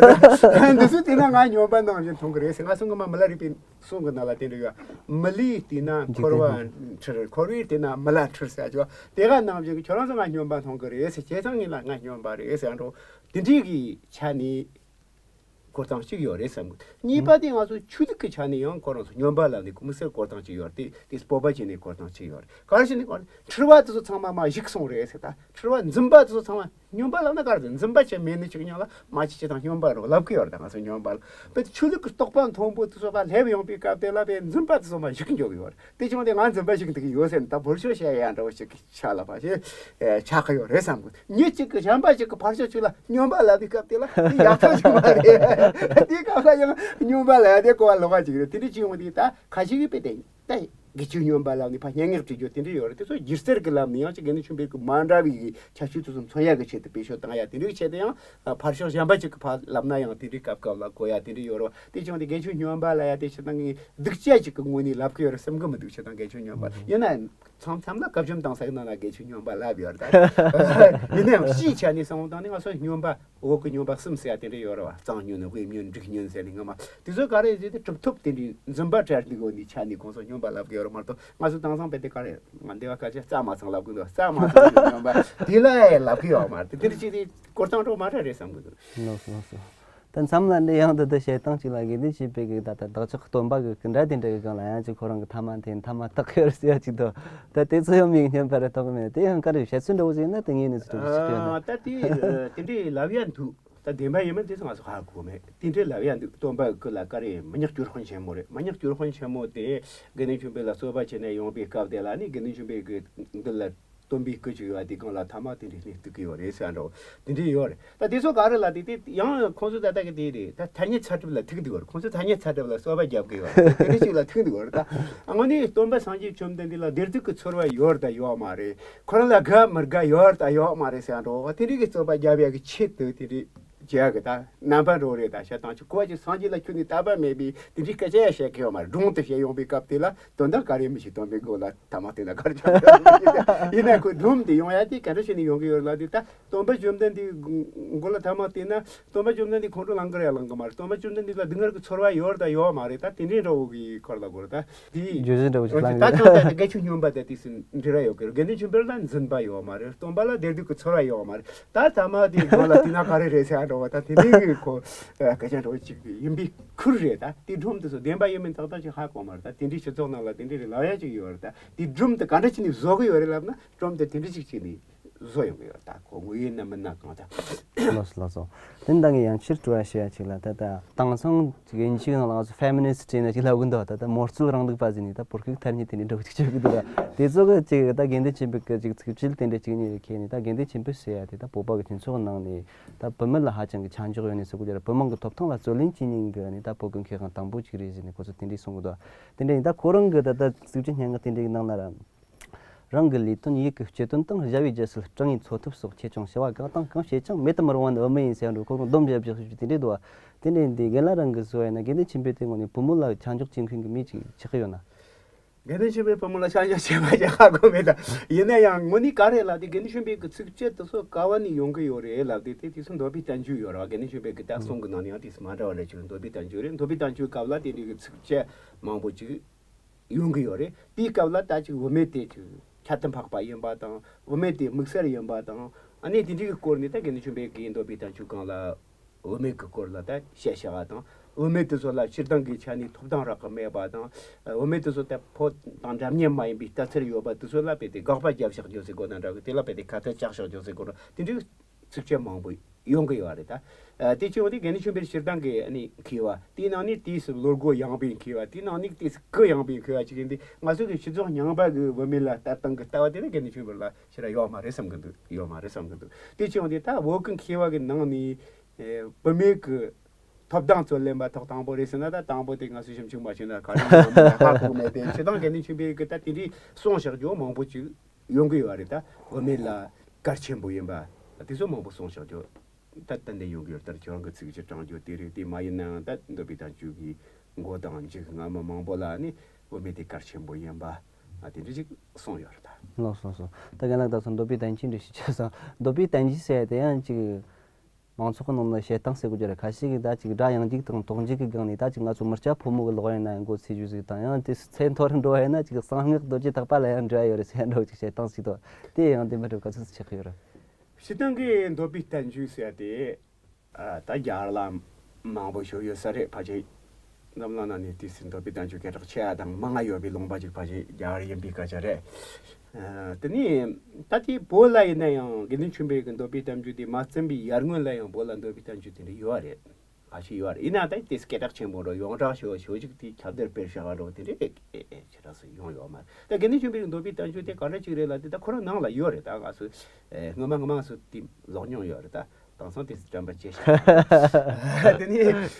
ན་འདི་ཚོ་དེ་ན་ང་སྨྱོན་པ་ནང་བཞིན་མཐོང་གི་རེད་ཟེར། ང་སོང་གི་མ་མི་ལ་རིག་པའི་གསུང་གི་ནང་ལ་དེ་འདྲ་ཡོད། མི་ལུས་བལྟས་ན་འཁོར་བ་འཁྲུལ། འཁོར་བས་བལྟས་ན་མི་ལ་འཁྲུལ་ཟེར་ཅོ། དེ་ག་ནང་བཞིན་གྱི་ཁྱོད་རང་ཚོ་ང་སྨྱོན་པ་མཐོང་གི་རེད་ཟེར། བྱས་ཙང་ངས་ལ་ང་སྨྱོན་པ་རེད་ཟེར་འགྲོ། དེ་འདྲའི་གི་ཆ་ནས་གོ་སྟངས་གཅིག་ཡོད་རེད་བསམ་གི། གཉིས་པ་དེ་ང་ཚོ་ཆོས་ལུགས་ཀྱི་ཆ་ནས་ཡང་ཁོ་རང་ཚོ་སྨྱོན་པ་ལབ་ནས་དམིགས་བསལ་གོ་སྟངས་གཅིག་ཡོད་རེད། དེ་དེ་སྤོབས་པ་བྱས་ནས་གོ་སྟངས་གཅིག་ཡོད་རེད། ག་རེ་བྱས་ནས་གོ། འཁྲུལ་བ་དེ་ཚོ་ཚང་མ་མ་ཞིག་སོང་རེད་ཟེར། ད་འཁྲུལ་བ་འཛིན་པ་དེ་ཚོ་ཚང་མ། སྨྱོན་པ་ལབ་ན་ག་རེ་ཟེར། འཛིན་པ་ཆེ་མེད་ནི་ཆིག་ཉག་ལ་མ་ཆེ་ཆེ་དང་སྨྱོན་པ་རོ་ལབ་གི་ཡོད་རེད། ད་ང་ཚོ་སྨྱོན་པ་ལ་བས་ཆོས་ལུགས་ཀྱི་རྟོགས་པ་མཐོན་པོ་དེ་ཚོ་ཕར་སླེབས་ཡོང་པའི་སྐབས་དེ་ལ་བས་འཛིན་པ་དེ་ཚོ་མ་ཞིག་འཇོག་གི་ཡོད་རེད། དེ་བྱུང་སྟེ་ང་འཛིན་པ་ཞིག་འདུག་གི་ཡོད་ཟེར་ནས། ད་བོར་ཤོག་བཤད་ཡ་འདྲ་བོ་ཞིག་གི་ཆ་ལ་ཕར་ཞིག་ཆགས་ཀྱི་ཡོད་རེད་བསམ་གི། མི་གཅིག་གི་གཞན་པ་ཞིག་གི་ཕར་ཕྱོགས་ཅིག་ལ་སྨྱོན་པ་ལབ་དུས་སྐབས་དེ་ལ་དེ་ཡག་ཐག་ཆོད་མ་རེད། དེའི་སྐབས་ལ་ཡང་སྨྱོན་པ་ལབ་ཡ་དེ་གོ་བ་ལོག་པ་ཅིག་རེད། དེ་འདྲ་ཅིག་ཡོང་དུས་ད་ཁ་ཤས་ཀྱིས་དཔེ་དེ་ད་དགེ་ཆོས་སྨྱོན་པ་ལབ་ནས་ཕར་སྙན་ངག་བྲིས་རྒྱུ་དེ་འདྲ་ཡོད་རེད། དེ་ཚོ་སྒྱུ་རྩལ་གྱི་ལམ་ནས་ཡང་ཅིག་དགེ་འདུན་ཆོས་འཕེལ་གྱི་མ་འདྲ་བའི་ཁྱད་ཆོས་དེ་ཚོ་མཚོན་ཡ་གི་ཆེད་དུ་བེད་སྤྱོད་བཏང་ཡ་དེ་འདྲའི་ཆེད་དུ་ཡང་ཕར་ཕྱོགས་གཞན་པ་ཅིག་གིས་ཕར་ལབ་ན་ཡང་དེ་འདྲའི་སྐབས་སྐབས་ལ་གོ་ཡ་དེ་འདྲ་ཡོད་རེད་བ། དེ་བྱུང་སྟེ་དགེ་ཆོས་སྨྱོན་པ་ལབ་ཡ་དེ་ཆེད་དུ་ངས་སྡུག་ཅག་ཅིག་གི་ངོས་ནས་ལབ་གི་ཡོད་རེད་བསམ་གི་མི་འདུག། ཆེད་དུ་དགེ་ཆོས་སྨྱོན་པ་ཡིན་ན། མཚམས་མཚམས་ལ་བཀའ་བཅོམ་ཏང་ས་གི་ནང་ན་དགེ་ཆོས་སྨྱོན་པ་ལབ་ཡོད་རེད། ད་ཡིན་ན་ཡང་སྤྱིའི་ཆ་ནས་བསམ་བློ་བཏང་ནས་ང་ཚོ་སྨྱོན་པ་འོག་གི་སྨྱོན་པ་གསུམ་ཟེར་ཡ་དེ་འདྲ་ཡོད་རེད་བ། གཙང་སྨྱོན། དབུས་སྨྱོན། འབྲུག་སྨྱོན་ཟེར་ནས་ངོ་མ་དེ་ཚོ་ག་རེ་ཟེར་ཏེ་གྲུབ་ཐོབ་དེ་འདྲའི་འཛིན་པ་གྲལ་འདི་གོ་ནི་ཆ་ནས་ཁོང་ཚོ་སྨྱོན་པ་ལབ་གི་ཡོད་རེད་མ་གཏོགས། ང་ཚོ་དེང་སང་དཔེ་དེ་ག་རེ་ང་འདི་བ་སྐད་ཆ་རྩ་མ་ཚང་ལབ་གི་འདུག། རྩ་མ་ཚང་གི་སྨྱོན་པ་དེ་ལ་ཡང་ལབ་གི་ཡོད་མ་རེད། དེ་འདྲ་ཅིག་དེ་གོ་སྟངས་འགྲོ་མ་རེད་རེད་བསམ་གི་འདུག། ལགས་སོ་ལགས་སོ། ད་མཚམས་ལ་འདི་ཡང་ད་ལྟ་བཤད་སྟངས་གཅིག་ལ་དགེ་འདུན་ཆོས་འཕེལ་གྱི་ད་ལྟ་བདག་ཅག་སྟོན་པ་གི་སྐུ་འདྲ་དེ་འདྲ་གི་སྒང་ལ་ཡང་ཅིག་ཁོ་རང་གི་ཐ་མ་འཐེན། ཐ་མ་བཏགས་ཡོད་ཟེར་ཡ་ཅིག་འདུག། ད་དེ་ཚོ་ཡང་མིག་སྨྱོན་པ་རེད་མཐོང་གི་མེད། དེ་ཡང་ག་རེ་བཤད་ཚུལ་འདྲ་བོ་ཞིག་ཡིན་ན་དེ་ངས་ནས་སུ་འགྲོ་ཞིག་ཡོད་ན། ད་དེ་དེ་འདྲའི་ལབ་ཡ་འདུག། ད་བདེན་པ་ཡིན་མིན་དེ་ཚོ་ང་ཚོ་ཧ་གོ་མེད། དེ་འདྲའི་ལབ་ཡ་འདུག། སྟོན་པ་གི་སྐུ་ལ་ག་རེ་མི་ཉག་སྐྱུར་དཔོན་ཆེན་མོ་རེད། མི་ཉག་སྐྱུར་དཔོན་ཆེན་མོ་དེ་དགེ་འདུན་ཆོས་འཕེལ་ལ་རྩོད་པ་བྱས་ནས་ཡོང་པའི་སྐབས་དེ་ལ་ནི་དགེ་འདུན་ཆོས་འཕེལ་གི་མདུན་ལ་སྟོན་པའི་སྐུ་ཅིག་ཡོད་པ་དེ་སྒང་ལ་ཐ་མ་དེ་འདྲའི་སྣེ་གཏུག་གི་ཡོད་རེད་ཟེར་འགྲོ། དེ་འདྲའི་ཡོད་རེད། ད་དེ་ཚོ་ག་རེ་ལབ་དེ་དེ་ཡང་ཁོང་ཚོ་ད་ལྟ་གི་དེ་རེད། ད་ཐ་སྙད་ཚ་གྲུབ་ལ་ཐུག་འདུག་གོ། ཁོང་ཚོ་ཐ་སྙད་ཚ་གྲུབ་ལ་རྩོད་པ་རྒྱབ་གི་ཡོད་རེད། དེ་འདྲ་ཞིག་ལ་ཐུག་འདུག་གོ། ད་དངོས་གནས་སྟོན་པ་སངས་རྒྱས་བཅོམ་ལྡན་འདས་ལ་བདེ་སྡུག་གི་ཚོར་བ་ཡོད་དང་ཡོད་མ་རེད། ཁོ་རང་ལ་དགའ་མི་དགའ་ཡོད་དང་ཡོད་མ་རེད་ཟེར་འགྲོ། དེ་འདྲའི་གི་རྩོད་པ་རྒྱབ་ཡ་གི་ཆེད་དུ་དེ་འདྲའི་བྱེད་ཡ་གི་ད་རྣམ་པ་འགྲོ་རེད། ད་བཤད་སྟངས་ཀྱི་གོ་བ་ཅིག་སངས་རྒྱས་ལ་ཁྱོན་ནས་དད་པ་མེད་པའི་དེ་འདྲའི་སྐད་ཆ་ཡང་བཤད་གི་ཡོད་མ་རེད། སྒྲུང་དེ་བཤད་ཡོང་པའི་སྐབས་དེ་ལ་དོན་དག་ག་རེ་མི་ཤེས། སྟོན་པའི་མགོ་ལ་ཐ་མ་དེ་ན་ག་རེ་ཆགས་ཡོད་ཡིན་ན་ཁོའི་སྒྲུང་དེ་ཡོང་ཡ་དེ་ག་འདྲ་བྱས་ནས་ཡོང་གི་ཡོད་ལབ་དུས། ད་སྟོན་པ་བཅོམ་ལྡན་འདས་མགོ་ལ་ཐ་མ་དེ་ན་སྟོན་པ་བཅོམ་ལྡན་འདས་ཁོང་ཁྲོ་ལངས་གི་རེད་ལངས་གི་མ་རེད། སྟོན་པ་བཅོམ་ལྡན་འདས་ལ་སྡུག་བསྔལ་གྱི་ཚོར་བ་ཡོད་དང་ཡོད་མ་རེད། ད་དེ་འདྲའི་འདྲ་བོ་གི་སྐོར་ལ་གོ་རེད། ད་དེ་བརྗོད་གཞི་འདྲ་བོ་ཞིག་ད་ལངས་ད་ཡོད། ད་དགེ་ཆོས་སྨྱོན་པ་དེ་དུས་སུ་འབྲེལ་བ་ཡོད་གི་རེད། དགེ་འདུན་ཆོས་འཕེལ་ལ་འཛིན་པ་ཡོད་མ་རེད། སྟོན་པ་ལ་བདེ་སྡུག་གི་ཚོར་བ་ཡོད་མ་རེད། ད་ཐ་མ་དེའི་མགོ་ལ་དེ་ན་ག་རེ་རེད་ཟེར་ཡ་འདྲ་བོ། ད་དེ་འདྲའི་གི་ཁོ་སྐད་ཆ་འདྲ་བོ་ཅིག་ཡིན་པའི་ཁུལ་རེད། ད་དེ་སྒྲུང་དེ་ཚོ་བདེན་པ་ཡིན་མིན་ཏག་ཏག་ཅིག་ཧ་གོ་མ་རེད། ད་དེ་འདྲའི་སྤྱི་ཚོགས་ནང་ལ་དེ་འདྲའི་རེད་ལབ་ཡ་ཅིག་ཡོད་རེད། ད་དེ་སྒྲུང་དེ་ག་འདྲ་ཅིག་ནས་བཟོ་གི་ཡོད་རེད་ལབ་ན། སྒྲུང་དེ་དེ་འདྲ་ཅིག་བྱས་ནས་ བཟོ་ཡོང་གི་ཡོད། ད་ཁོ་དངོས་ཡོད་ན་མིན་ན་གང་ལྟར། ལགས་སོ་ལགས་སོ། དེ་འདྲ་ངས་ཡང་ཕྱིར་དྲི་བ་ཞུ་ཡ་ཅིག་ལ། ད་ད་དེང་སང་ཅིག་ཡིན་གཅིག་ནང་ལ་ང་ཚོ་ཕེ་མི་ནི་སི་ཊི་ཡིན་ན་ཅིག་ལབ་གི་འདུག་ད་ད་དམངས་གཙོའི་རིང་ལུགས་པ་ཟེར་ནས་ད་བོད་སྐད་ཐ་སྙད་དེ་འདྲ་འགྲོ་གི་ཅིག་བྱེད་ཀྱི་འདུག་ད་དེ་ཚོ་གི་ཅིག་ད་དགེ་འདུན་ཆོས་འཕེལ་གི་ཅིག་ཚིག་བཅད་དེ་འདྲ་ཅིག་ཉིད་ཁྱེར་ནས། ད་དགེ་འདུན་ཆོས་འཕེལ་ཟེར་ཡ་དེ་ད་བོད་པ་གི་སྤྱི་ཚོགས་ནང་ནས་ད་བུད་མེད་ལ་ཧ་ཅང་གི་ཆ་འཇོག་ཡོད་ནས་ཟེར་དགོས་ཀྱི་རེད། བུད་མེད་གི་ཐོབ་ཐང་ལ་རྩོད་ལེན་བྱེད་མཁན་གི་ནི་ད་བོད་གི་མཁས་དབང་དང་པོ་ཅིག་རེད་ཟེར་ནས་ཁོ་ཚོ་དེ་འདྲ་གསུང་གི་འདུག་དེ་འདྲ་ཡིན་ད་ཁོ་རང་གི་ད་ད་ཚིག་བཅད་སྙན་ངག་དེ་འདྲའི་ནང་ན་ར། རང་གི་ལས་དོན་ཡིད་ཀྱི་སྤྱི་དོན་དང་། བྱ་བའི་རྒྱུ་སྲིད་སྤྲིང་ཡིག་འཚོ་ཐབས་སོགས། ཆེ་ཆུང་བྱ་བ་གང་དང་གང་བྱེད་ཀྱང་། མེད་དུ་མི་རུང་བ་ནི་བུད་མེད་ཡིན་ཟེར་འགྲོ། ཁོ་གང་སྡོམ་བཞག་བཞག་ཞུ་དེ་འདྲས་འདུག་བ། དེ་འདྲས་འདི་རྒན་ལགས་རང་གི་བཟོ་ཡིན་ན་དགེ་འདུན་ཆོས་འཕེལ་དེ་ངོ་ནས་བུ་མོ་ལ་ཆ་འཇོག་བྱེད་མཁན་གྱི་མི་ཅིག་ཆགས་ཀྱི་ཡོད་ན། དགེ་འདུན་ཆོས་འཕེལ་བུ་མོ་ལ་ཆ་འཇོག་བྱེད་པ་ཅིག་ཧ་གོ་མེད་ད། ཡིན་ན་ཡང་དངོས་གནས་ག་རེ་ལབ་དེ་དགེ་འདུན་ཆོས་འཕེལ་གྱི་ཚིགས་བཅད་དེ་ཚོ་ག་བ་ནས་ཡོང་གི་ཡོད་རེད་ལབ་དེ། དེ་དུས་སུ་འདོད་པའི་བསྟན་བཅོས་ཡོད་རེད་བ། དགེ་འདུན་ཆོས་འཕེལ་གྱི་ད་གསུང་གི་ནང་ནས་ཡང་དེ་མ་འདྲ་བ་རེད། ཅིག་འདོད་པའི་བསྟན་བཅོས་རེད། འདོད་པའི་བསྟན་བཅོས་སྐབས་ལ་དེ་འདྲའི་གི་ཚིགས་བཅད་མང་པོ་ཅིག་ཡོང་གི་ཡོད་རེད། དེའི་སྐབས་ལ་ད་ཅིག་བུད་མེད་དེ་ཅིག་ཁྱད་དུ་འཕགས་པ་ཡིན་པ་དང་། བུད་མེད་དེ་དམིགས་བསལ་ཡིན་པ་དང་། ཨ་ནི་དེ་འདྲའི་གི་སྐོར་ནས་ད་དགེ་འདུན་ཆོས་འཕེལ་གྱིས་འདོད་པའི་བསྟན་བཅོས་སྒང་ལ་བུད་མེད་ཀྱི་སྐོར་ལ་ད་བཤད་བྱ་བ་དང་། བུད་མེད་དེ་ཚོ་ལ་སྤྱིར་བཏང་གི་ཆ་ནས་ཐོབ་ཐང་རག་གི་མེད་པ་དང་། བུད་མེད་དེ་ཚོ་ད་ཕོ་དང་འདྲ་མཉམ་མ་ཡིན་པའི་ལྟ་ཚུལ་ཡོད་པ་དེ་ཚོ་ལ་དཔེ་དེ་དགག་པ་རྒྱབ་བཞག་རྒྱུ་ཟེར་དགོས་ན་འདྲ་གི། དེ་ལ་དཔེ་དེ་ཁ་གཏད་བཅག་བཞག་རྒྱུ་ཟེར་དགོས་ན། དེ་འདྲའི་ཚིགས་བཅད་མང་པོ་ཡོང་གི་ཡོད་རེད་ད། ཨ། དེ་ཕྱིན་འོ་དེ་དགེ་འདུན་ཆོས་འཕེལ་སྤྱིར་བཏང་གི་ཨ་ནི་མཁས་པ། དེའི་ནང་ནས་དུས་སུ་བློ་སྒོ་ཡངས་པའི་མཁས་པ། དེའི་ནང་ནས་དུས་སུ་གུ་ཡངས་པའི་མཁས་པ་ཅིག་ཡིན་དུས། ང་ཚོ་གི་སྤྱི་ཚོགས་རྙིང་པ་གི་བུད་མེད་ལ་ལྟ་སྟངས་གི་ལྟ་བ་དེ་ནི་དགེ་འདུན་ཆོས་འཕེལ་ལ་ཞེ་དྲག་ཡོད་མ་རེད་བསམ་གི་འདུག་ཡོད་མ་རེད་བསམ་གི་འདུག་དེ་ཕྱིན་འོ་དེ་ད་བོད་གི་མཁས་པ་གི་ནང་ནས། ཨེ། བུད་མེད་གི་ཐོབ་ཐང་རྩོད་ལེན་པ་ཐོག་དང་པོ་རེད་ཟེར་ན། ད་དང་པོ་དེ་ང་ཚོ་ཞིབ་འཇུག་མ་བྱས་ན་ག་རེ་ཡོད་མེད་ཧ་གོ་མེད་དེ། སྤྱིར་བཏང་དགེ་འདུན་ཆོས་འཕེལ་གི་ད་དེ་འདྲའི་གསུང་བཞག་རྒྱུ་མང་པོ་ཅིག་ཡོང་གི་ཡོད་རེད། ད་བུད་མེད་ལ་གལ་ཆེན་པོ་ཡིན་པ་དེ་ཚོ་མང་པོ་གསུངས་བཞག་རྒྱུ་ད་ཏན་ཏན་ཡོང་གི་ཡོད། ད་ཁྱོད་རང་གི་ཚིག་གཅིག་དྲངས་རྒྱུ་དེ་རེད། དེ་མ་ཡིན་ནའང་ད་འདོད་པའི་བསྟན་བཅོས་ཀྱི་མགོ་དང་མཇུག་སྔ་མ་མང་པོ་ལ་ནི་བུད་མེད་དེ་གལ་ཆེན་པོ་ཡིན་པ་དེ་འདྲ་ཅིག་གསུངས་ཡོད་རེད་ད། ལགས་སོ་ལགས་སོ། ད་རྒན་ལགས་ད་ཚོ་འདོད་པའི་བསྟན་བཅོས་འདྲ་ཞིག་བྱས་སོང་། འདོད་པའི་བསྟན་བཅོས་ཟེར་དེ་ཡང་ཅིག་མང་ཚོགས་ཀྱི་ནང་ལ་བཤད་སྟངས་ཟེར་དགོས་ཀྱི་རེད། ཁ་ཤས་ཀྱིས་ད་ཅིག་སྒྲ་ཡངས་འཇུག་དང་དོག་འཇུག་གི་སྒང་ནས་ད་ཅིག་ང་ཚོ་མི་སྐྱ་ཕོ་མོ་གི་ལོག་ཡིན་ན་ཡང་མགོ་ཚོས་རྒྱུ་ཟིག་དང་། ཡང་དེ་ཚེ་མཐོ་རུ་འགྲོ་བ་ཡིན་ན་ཅིག་གསང་སྔགས་རྡོ་རྗེ་ཐེག་པ་ལ་ཡང་འབྲེལ་བ་ཡོད་རེད་ཟེར་ཡ་འདྲ་བོ་ཅིག་བཤད་སྟངས་ཤིག་འདུག་དེ་ཡང་དེ་མི་འདྲ་ག་ཚོད་ཆགས་ཀྱི་ཡོད་རེད། སྤྱིར་བཏང་གི་འདོད་པའི་བསྟན་བཅོས་ཟེར་ཡ་དེ། ཨ། ད་རྒྱ་གར་ལ་མང་པོ་ཞིག་ཡོད་ས་རེད། ཕལ་ཆེར་འཛམ་གླིང་ནང་ནས་དུས་སུ་འདོད་པའི་བསྟན་བཅོས་སྐད་གྲགས་ཆེ་བ་དང་མང་ང་ཡོད་པའི་ལུང་པ་ཅིག་ཕལ་ཆེར་རྒྱ་གར་ཡིན་པའི་སྐད་ཆ་རེད། ཨ། དེ་ནས་ད་དེ་བོད་ལ་ཡིན་ན་ཡང་དགེ་འདུན་ཆོས་འཕེལ་གྱི་འདོད་པའི་བསྟན་བཅོས་དེ་མ་བརྩམས་པའི་ཡར་སྔོན་ལ་ཡང་བོད་ལ་འདོད་པའི་བསྟན་བཅོས་དེ་འདྲ་ཡོད་རེད། ཁ་ཤས་ཡོད་རེད། ཡིན་ན་ད་དེ་སྐད་གྲགས་ཆེན་པོ་འགྲོ་ཡོངས་གྲགས་ཞེ་པོ་ཞེ་པོ་ཅིག་དེ་ཁྱབ་གདལ་སྤེལ་བྱ་བ་འགྲོ་དེ་འདྲ་ཨེ་ཨེ་ཨེ་ཞེ་དྲགས་སུ་ཡོང་ཡོད་མ་རེད། ད་དགེ་འདུན་ཆོས་འཕེལ་གྱི་འདོད་པའི་བསྟན་བཅོས་དེ་ག་འདྲ་ཅིག་རེད་ལབ་དེ་ད་ཁོ་རང་ནང་ལ་ཡོད་རེད། ད་ང་ཚོས་ཨེ་སྔོན་མ་སྔོན་མ་ཚོ་དེ་ཀློག་མྱོང་ཡོད་རེད། ད་དེང་སང་དེ་དྲན་པ་བརྗེད་ཤག་དེ་ནས་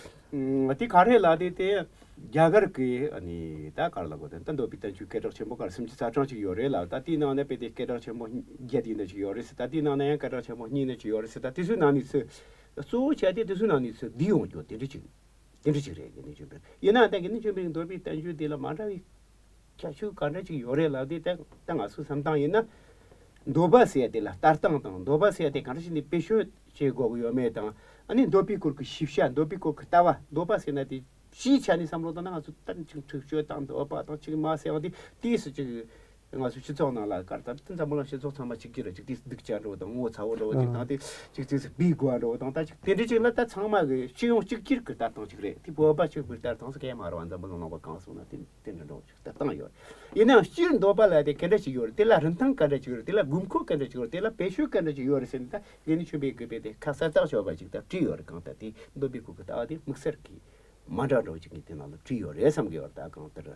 ཨ་དེ་ག་རེ་ལབ་དེ་དེ་རྒྱ་གར་གི་ཨ་ནི་ད་ག་རེ་ལབ་དགོས། དེ་ད་འདོད་པའི་བསྟན་བཅོས་སྐད་གྲགས་ཆེན་པོ་ག་རེ་སུམ་ཅུ་རྩ་གྲངས་ཅིག་ཡོད་རེད་ལབ། ད་དེའི་ནང་ནས་དཔེ་དེ་སྐད་གྲགས་ཆེན་པོ་བརྒྱད་ཡིན་ན་ཅིག་ཡོད་རེད་ཟེར། ད་དེའི་ནང་ན་ཡང་སྐད་གྲགས་ཆེན་པོ་གཉིས་ན་ཅིག་ཡོད་རེད་ཟེར། ད་དེ་ཚོའི་ནང་ནས་ཚོས་གཙོ་བོ་བྱས་ཏེ་དེ་ཚོའི་ནང་ནས་ཚོས་བསྡུས་ཡོང་རྒྱུ་དེ་འདྲ་ཅིག་དེ་འདྲ་ཅིག་རེད། དགེ་འདུན་ཆོས་འཕེལ་ཡིན་ན་ད་དགེ་འདུན་ཆོས་འཕེལ་གྱི་འདོད་པའི་བསྟན་བཅོས་དེ་ལ་མ་འདྲ་བའི་ཁྱད་ཆོས་ག་འདྲ་ཅིག་ཡོད་རེད་ལབ་དེ། ད་ད་ང་ཚོའི་བསམ་སྟངས་ཡིན་ན། འདོད་པ་ཟེར་ཡ་དེ་ལ་ལྟ་སྟངས་དང་། འདོད་པ་ཟེར་ཡ་དེ་ག་འདྲ་ཞིག་ནས་བེད་སྤྱོད་བྱེད་དགོས་ཀྱི་ཡོད་མེད་དང་། ཨ་ནི་འདོད་པའི་སྐོར་གྱི་ཤེས་བྱ། འདོད་པའི་སྐོར་གྱི་ལྟ་བ། འདོད་པ་ཟེར་ན་དེ་སྤྱིའི་ཆ་ནས་བསམ་བློ་བཏང་ན། ང་ཚོ་ད་ཅིག་འཁྲུག་སྤྱོད་དང་འདོད་པ་དང་ཅིག་མ་ཟེར་བ་དེ་དུས་སུ་ཅིག་ང་ཚོ་སྤྱི་ཚོགས་ནང་ལ་གར་ལྟར་དུ་འཛམ་བུ་གླིང་སྤྱི་ཚོགས་ཚང་མ་གཅིག་གྱུར་རེད། ཅིག་དེ་སྡུག་ཅག་འགྲོ་དང་ངོ་ཚ་བོ་འགྲོ་དེ་དང་། དེ་ཅིག་དེ་སུ་སྦས་དགོས་འགྲོ་དང་། ད་ཅིག་དེ་འདྲ་ཅིག་ལ་ད་ཚང་མ་གི་སྤྱི་ཡོངས་གཅིག་གྱུར་གྱི་ལྟ་སྟངས་ཅིག་རེད། དེ་བོད་པ་གཅིག་པུའི་ལྟ་སྟངས་སུ་གས་མ་རེད་བ། འཛམ་བུ་གླིང་ནང་པ་གང་སོང་ན་དེ་དེ་འདྲ་འགྲོ་ཅིག་ལྟ་སྟངས་ཡོད་རེད། ཡིན་ནའང་སྤྱིར་འདོད་པ་ལ་དེ་ག་འདྲ་ཅིག་ཡོད་རེད། དེ་ལ་རིན་ཐང་ག་འདྲ་ཅིག་ཡོད་རེད། དེ་ལ་དགོས་མཁོ་ག་འདྲ་ཅིག་ཡོད་རེད། དེ་ལ་བེད་སྤྱོད་ག་འདྲ་ཅིག་ཡོད་རེད་ཟེར་ནས། ད་དགེ་འདུན་ཆོས་འཕེལ་གྱིས་དཔེ་དེ་ཁ་གསལ་ཐག་ཆོད་པ་ཅིག་ད་བྲིས་ཡོད་རེད། གང་ལྟར་དེ་འདོད་པའི་སྐོར་གྱི་ལྟ་བ་དེ་དམིགས་བསལ་གྱི་མ་འདྲ་འདྲ་བོ་ཅིག་གིས་དེ་ནང་ལ་བྲིས་ཡོད་རེད་བསམ་གྱི་ཡོད་རེད། ད་གང་ལྟར།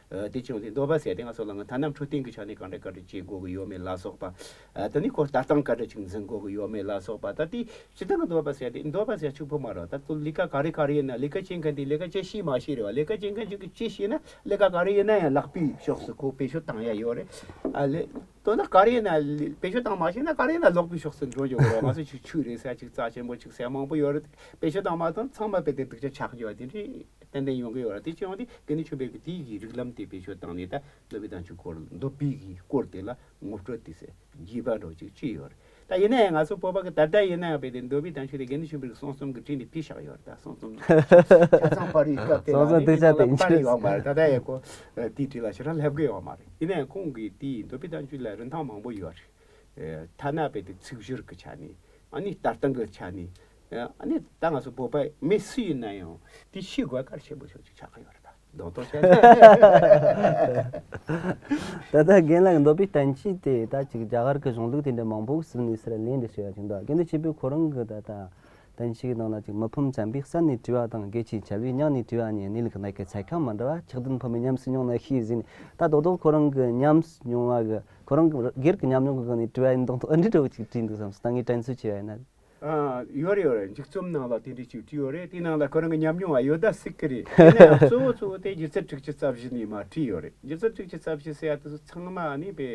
ཨ། དེ་བྱུང་སྟེ་འདོད་པ་ཟེར་དེ་ང་ཚོ་ལ་ང་ཐ་ན་འཕྲོད་བསྟེན་གྱི་ཆ་ནས་གང་འདྲ་གང་འདྲ་བྱེད་དགོས་ཀྱི་ཡོད་མེད་ལ་སོགས་པ། ཨ། དེ་ནི་ཁོ་ལྟ་སྟངས་ག་འདྲ་ཅིག་འཛིན་དགོས་ཀྱི་ཡོད་མེད་ལ་སོགས་པ། ད་དེ་སྤྱིར་བཏང་གི་འདོད་པ་ཟེར་དེ། འདོད་པ་ཟེར་གཅིག་པོ་མ་རེད། ད་ཁོ་ལས་ཀ་ག་རེ་ག་རེ་ཡིན་ན། ལས་ཀ་བྱེད་མཁན་དེ་ལས་ཀ་བྱེད་ཤེས་མ་ཤེས་རེད་བ། ལས་ཀ་བྱེད་མཁན་ཅིག་གིས་བྱེད་ཤེས་ན་ལས་ཀ་ག་རེ་ཡིན་ན་ཡང་ལག་པའི་ཕྱོགས་སུ་ཁོ་བེད་སྤྱོད་བཏང་ཡ་ཡོད་རེད། ཨ་ལས། དོན་དག་ག་རེ་ཡིན་ན་ལི། བེད་སྤྱོད་བཏང་མ་ཤེས་ན་ག་རེ་ཡིན་ན་ལོག་པའི་ཕྱོགས་སུ་འགྲོ་རྒྱུ་རེད། ང་ཚོ་ཅིག་ཆོས་རེད་ཟེར། ཅིག་རྩ་ཆེན་པོ་ཅིག་ཟེར་མང་པོ་ཡོད་རེད། བེད་སྤྱོད་བཏང་མ་ཐུབ་ཚང་མ་དཔེ་དེ་སྡུག་ཅག་ཆགས་རྒྱུ་བ་དེ་འདྲ་ཏན་ཏན་ཡོང་གི་ཡོད་རེད། དེ་བྱས་ཡོང་དུས་དགེ་འདུན་ཆོས་འཕེལ་གྱིས་དེའི་གི་རིགས་ལམ་དེ་བེད་སྤྱོད་བཏང་ནས། ད་འདོད་པའི་བསྟན་བཅོས་སྐོར། འདོད་པའི་གི་སྐོར་དེ་ལ་ངོ་སྤྲོད་དེ་ཟེར་རྒྱས་པ་འདྲ་ཅིག་བྲིས་ཡོད་རེད། ད་ཡིན་ན་ཡང་ང་ཚོ་བོད་པ་གི་ད་ལྟ་ཡིན་ན་ཡང་དཔེ་དེ་འདོད་པའི་བསྟན་བཅོས་དེ་དགེ་འདུན་ཆོས་འཕེལ་གྱིས་གསུང་རྩོམ་གྱི་བྲིས་ནས་ཕུལ་བཞག་ཡོད་རེད། ད་གསུང་རྩོམ་ཆ་ཚང་པར་རིས་སྐབས་དེ་ལ་ནི་དེ་ནང་ལ་པར་ཡོད་མ་རེད། ད་ལྟ་ཡང་ཁོ་དེའི་བྲིས་ལ་ཞེ་དྲག་སླེབས་གི་ཡོད་མ་རེད། ཡིན་ན་ཡང་ཁོང་གིས་དེའི་འདོད་པའི་བསྟན་བཅོས་ལ་རིན་ཐང་མང་པོ་ཡོད་རེད། ཐ་ན་དཔེ་དེ་ཚིག་སྦྱོར་གྱི་ཆ་ནས། ཨ་ནི་ལྟ་སྟངས་ཀྱི་ཆ་ནས། ཨ་ནི་ད་ང་ཚོ་བོད་པ་མི་སུ་ཡིན་ན་ཡང་དེ་ཤེས་དགོས་གལ་ཆེན་པོ་ཤོས་ཅིག་ཆགས་ཀྱི་ཡོད་རེད་ད། རྡུང་རྡུང་བྱས་ན། ད་ལྟ་རྒན་ལགས་འདོད་པའི་བསྟན་བཅོས་དེ་ད་ཅིག་རྒྱ་གར་གྱི་གཞུང་ལུགས་དེ་འདྲ་མང་པོ་ཟུར་ནས་ཟུར་ལེན་འདྲ་བྱས་ཡ་ཅིག་འདུག་དགེ་འདུན་ཆོས་འཕེལ་ཁོ་རང་གི་ད་ལྟ་བསྟན་བཅོས་ཀྱི་ནང་ལ་ཅིག་མི་ཕམ་བྱམས་པས་གསན་ནས་དྲིས་པ་དང་། དགེ་བཅུའི་རྒྱལ་པོས་མྱངས་ནས་དྲིས་པ་གཉིས། གནས་ལུགས་གནད་ཀྱི་ཚད་ཁ་མི་འདྲ་བ། ཆགས་ལྡན་ཕོ་མོས་ཉམས་སུ་མྱོང་ན་ཤེས་ཟེར་ནས། ད་རྡོག་རྡོག་ཁོ་རང་གི་ཉམས་སུ་མྱོང་བ་གི་ཁོ་རང་གི་སྒེར་གྱི་ཉམས་མྱོང་གི་སྒང་ནས་དྲིས་པ་ཡིན་མདོག་མདོག་ཨ་འདྲ་འདྲ་བོ་ཅིག་དྲིས་འདུག་བསམ་སོང་། ད་ངས་དྲན་གསོ་བྱས་པ་ཡིན་ན། ཨ། ཡོད་རེད་ཡོད་རེད། མཇུག་རྩོམ་ནང་ལ་དེ་འདྲ་ཅིག་བྲིས་ཡོད་རེད། དེ་ནང་ལ་ཁོ་རང་གི་ཉམས་མྱོང་བ་ཡོད་ད་སྲིད་ཀྱི་རེད། ཡིན་ན་ཡང་གཙོ་བོ་གཙོ་བོ་དེ་སྒྱུ་རྩལ་དྲུག་ཅུ་རྩ་བཞི་ནས་མར་བྲིས་ཡོད་རེད། སྒྱུ་རྩལ་དྲུག་ཅུ་རྩ་བཞི་ཟེར་ཡ་དེ་ཚོ་ཚང་མ་ནི་པའི་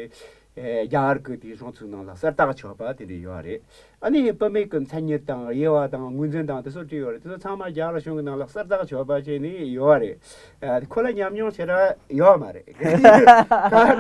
ཨེ་རྒྱ་གར་གྱི་དེའི་གཞུང་ཚུལ་ནང་ལ་གསལ་བཏགས་ཆོག་པ་དེ་འདྲ་ཡོད་རེད། ཨ་ནི་བུད་མེད་ཀྱི་མཚན་ཉིད་དང་དབྱེ་བ་དང་ངོས་འཛིན་དང་དེ་ཚོ་བྲིས་ཡོད་རེད། དེ་ཚོ་ཚང་མ་རྒྱ་གར་གཞུང་གི་ནང་ལ་གསལ་བཏགས་ཆོག་པ་བྱས་ནས་ཡོད་རེད། ཨ་ཁོ་ལ་ཉམས་མྱོང་ཞེ་དྲག་ཡོད་མ་རེད། ག་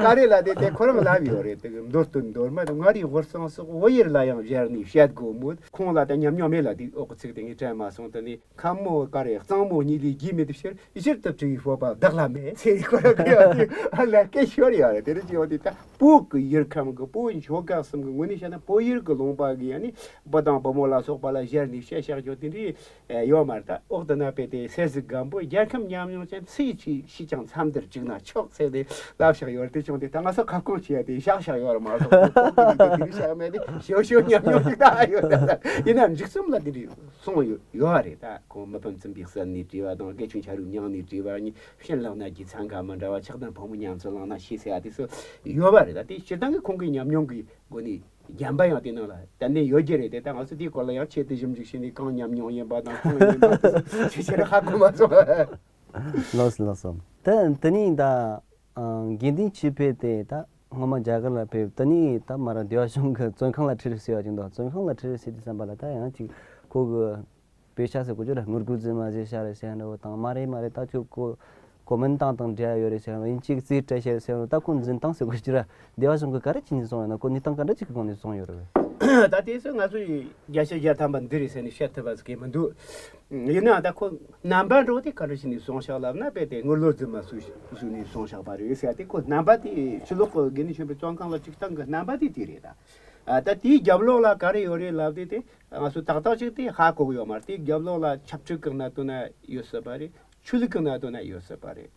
ག་རེ་ལ་དེ་དེ་ཁོ་རང་ལབ་ཡོད་རེད། དེ་མདོ་སྟོད་མདོ་སྨད་མངའ་རིས་ཧོར་གཙང་སོགས་བོད་ཡུལ་ལ་ཡང་བཞར་ནས་བཤད་དགོས་མོད། ཁོང་ལ་ད་ཉམས་མྱོང་མེད་ལ་དེ་འོག་གི་ཚིག་དེ་ངས་དྲན་མ་སོང་། དེ་ནི་ཁམས་མོ་ག་རེ་གཙང་མོ་གཉིས་ལས་རྒྱས་མེད་པའི་ཕྱིར། ཕྱིར་དུ་བྲི་བའི་སྤོབས་པ་བདག་ལ་མེད་ཟེར་ཁོ་རང་གི་ཡང་དེ་ལ་སྐད་ཤོར་ཡོད་རེད། དེ་རེད་ཅེས་ཡང་དེ་ད་བོད་ཀྱི་ཡུལ་ཁམས་ཀྱི་བོད་མཆོག་སྐབས་གསུམ་གྱི་ངོས་ནས་བཤད་ན་བོད་ཡུལ་གྱི་ལུང་པ་གི་ཡང་ནི་བུ་དང་བུ་མོ་ལ་སོགས་པ་ལ་བཞར་ནས་བཤད་བཞག་རྒྱུ་དེ་འདྲའི་ཡོད་མ་རེད། ད་འོག་ཏུ་ན་པས་དེ་སེ་ཟི་སྒམ་པོ་རྒྱལ་ཁམས་ཉམས་མྱོང་ཅན་ཚེ་ཡི་ཆེས་ཤིས་ཀྱང་མཚམས་འདིར་བཅུག་ན་ཆོག་ཟེར་ཏེ་ལབ་བཞག་ཡོད་རེད། དེ་བྱུང་སྟེ་ད་ང་ཚོ་ཁ་སྐོང་བྱས་ཏེ་བཞག་བཞག་ཡོད་རེད་མ་གཏོགས་ཁོ་ཁོ་གི་དེ་རིགས་བཞག་མེད་དེ་ཞོ་ཞོ་ཉམས་མྱོང་ཞིག་ད་ཡོད། ད་ཡིན་ན་མཇུག་རྩོམ་ལ་དེ་འདྲ་གསུངས་ཡོད་ཡོད་རེད། ད་ཁོང་མི་ཕམ་བཙུན་པས་གསན་ནས་བྲིས་པ་དང་དགེ་ཆུང་ཆ་རུ་མྱངས་ནས་བྲིས་པ་གཉིས། ཕྱིན་ལགས་ན་རྒྱུ་ཚན་ཁ་མི་འདྲ་བ། ཆགས་ལྡན་ཕོ་མོ་ཉམས་སུ་བླངས་ན་ཤེས་ཟེར་ཡ་དེ་ཚོ་ཡོད་པ་རེད། ད་དེ་སྤྱིར་བཏང་གི་ཁོང་གི་ཉམས་མྱོང་གི་སྒོ་ནས་རྒན་པ་ཡང་དེ་ནང་ལ་ཏན་ཏན་ཡོད་རྒྱུ་རེད་དེ། ད་ང་ཚོ་དེའི་སྐོར་ལ་ཡང་ཆེད་དུ་ཞིབ་འཇུག་བྱས་ནས་གང་ཉམས་མྱོང་ཡིན་པ་དང་གང་ཡིན་པ་དེ་ཚོ་ཆེ་ཆེར་ཧ་གོ་མ་སོང་། ལགས་སོ་ལགས་སོ། ད་དེ་ནས་ད་ཨ་དགེ་འདུན་ཆོས་འཕེལ་དེ་ད་སྔོན་མ་རྒྱ་གར་ལ་ཕེབས། དེ་ནས་ད་མར་སྡེ་བ་གཞུང་གི་བཙོན་ཁང་ལ་ཁྲིད་ཟེར་བ་ཅིག་འདུག་བཙོན་ཁང་ལ་ཁྲིད་ཟེར་དུས་ཙམ་པ་ལ་ད་ཡང་ཅིག་ཁོ་གི་དཔེ་ཆ་ཟེར་དགོས་རྒྱུ་རེད། དངུལ་རྒོད་རྫུན་མ་ཟེར་བྱ་རེད་ཟེར་འདྲ་བོ་དང་། མ་རེད་མ་རེད། ད་ཁྱོད་ཁོ་ཀོ་མིན་ཏང་དང་འབྲེལ་ཡོད་རེད་ཟེར་ཡང་ཅིག་རྩིས་སྤྲད་བྱས་ཟེར་ཡང་ད་ཁོ་འཛིན་སྟངས་ཟེར་དགོས་རྒྱུ་ར། སྡེ་བ་གཞུང་གི་ག་རེ་བྱས་ནས་བཙོང་ཡོད་ན། ཁོ་གནས་སྟངས་ག་འདྲ་ཅིག་གི་སྒང་ནས་བཙོང་ཡོད་རེད། ད་དེ་ཚོ་ང་ཚོ་ཡི་བརྒྱ་ཆ་བརྒྱ་ཐམ་པ་འདི་རེད་ཟེར་ནས་བཤད་ཐུབ་པ་ཟིག་གི་མི་འདུག་ཡིན་ནའང་ད་ཁོ་རྣམ་པ་འདྲ་བོ་དེ་ག་འདྲ་བྱས་ནས་བཙོང་བཞག་ལབ་ན། དཔེ་དེ་དངུལ་ལོར་རྫུན་མ་བཟོས་བཟོས་ནས་བཙོང་བཞག་པ་རེད་ཟེར་ཡ་དེ། ཁོ་རྣམ་པ་དེ་ཕྱི་ལོགས་གི་དགེ་འདུན་ཆོས་འཕེལ་བཙོན་ཁང་ལ་བཅུག་སྟངས་གི་རྣམ་པ་དེ་དེ་རེད། ད་ད་དེའི་རྒྱབ་ལོགས་ལ་ག་རེ་ཡོད་རེད་ལབ་དེ་དེ། ང་ཚོ་ཏག་ཏག་ཅིག་དེ་ཧ་གོ་གི་ཡོད་མ་རེད། དེའི་རྒྱབ་ལོགས་ལ་ཆབ་སྲིད་ཀྱི་གནད་དོན་ན་ཡོད་སྲིད་པ་རེད། ཆོས་ལུགས་ཀྱི་གནད་དོན་ན་ཡོད་སྲིད་པ་རེད།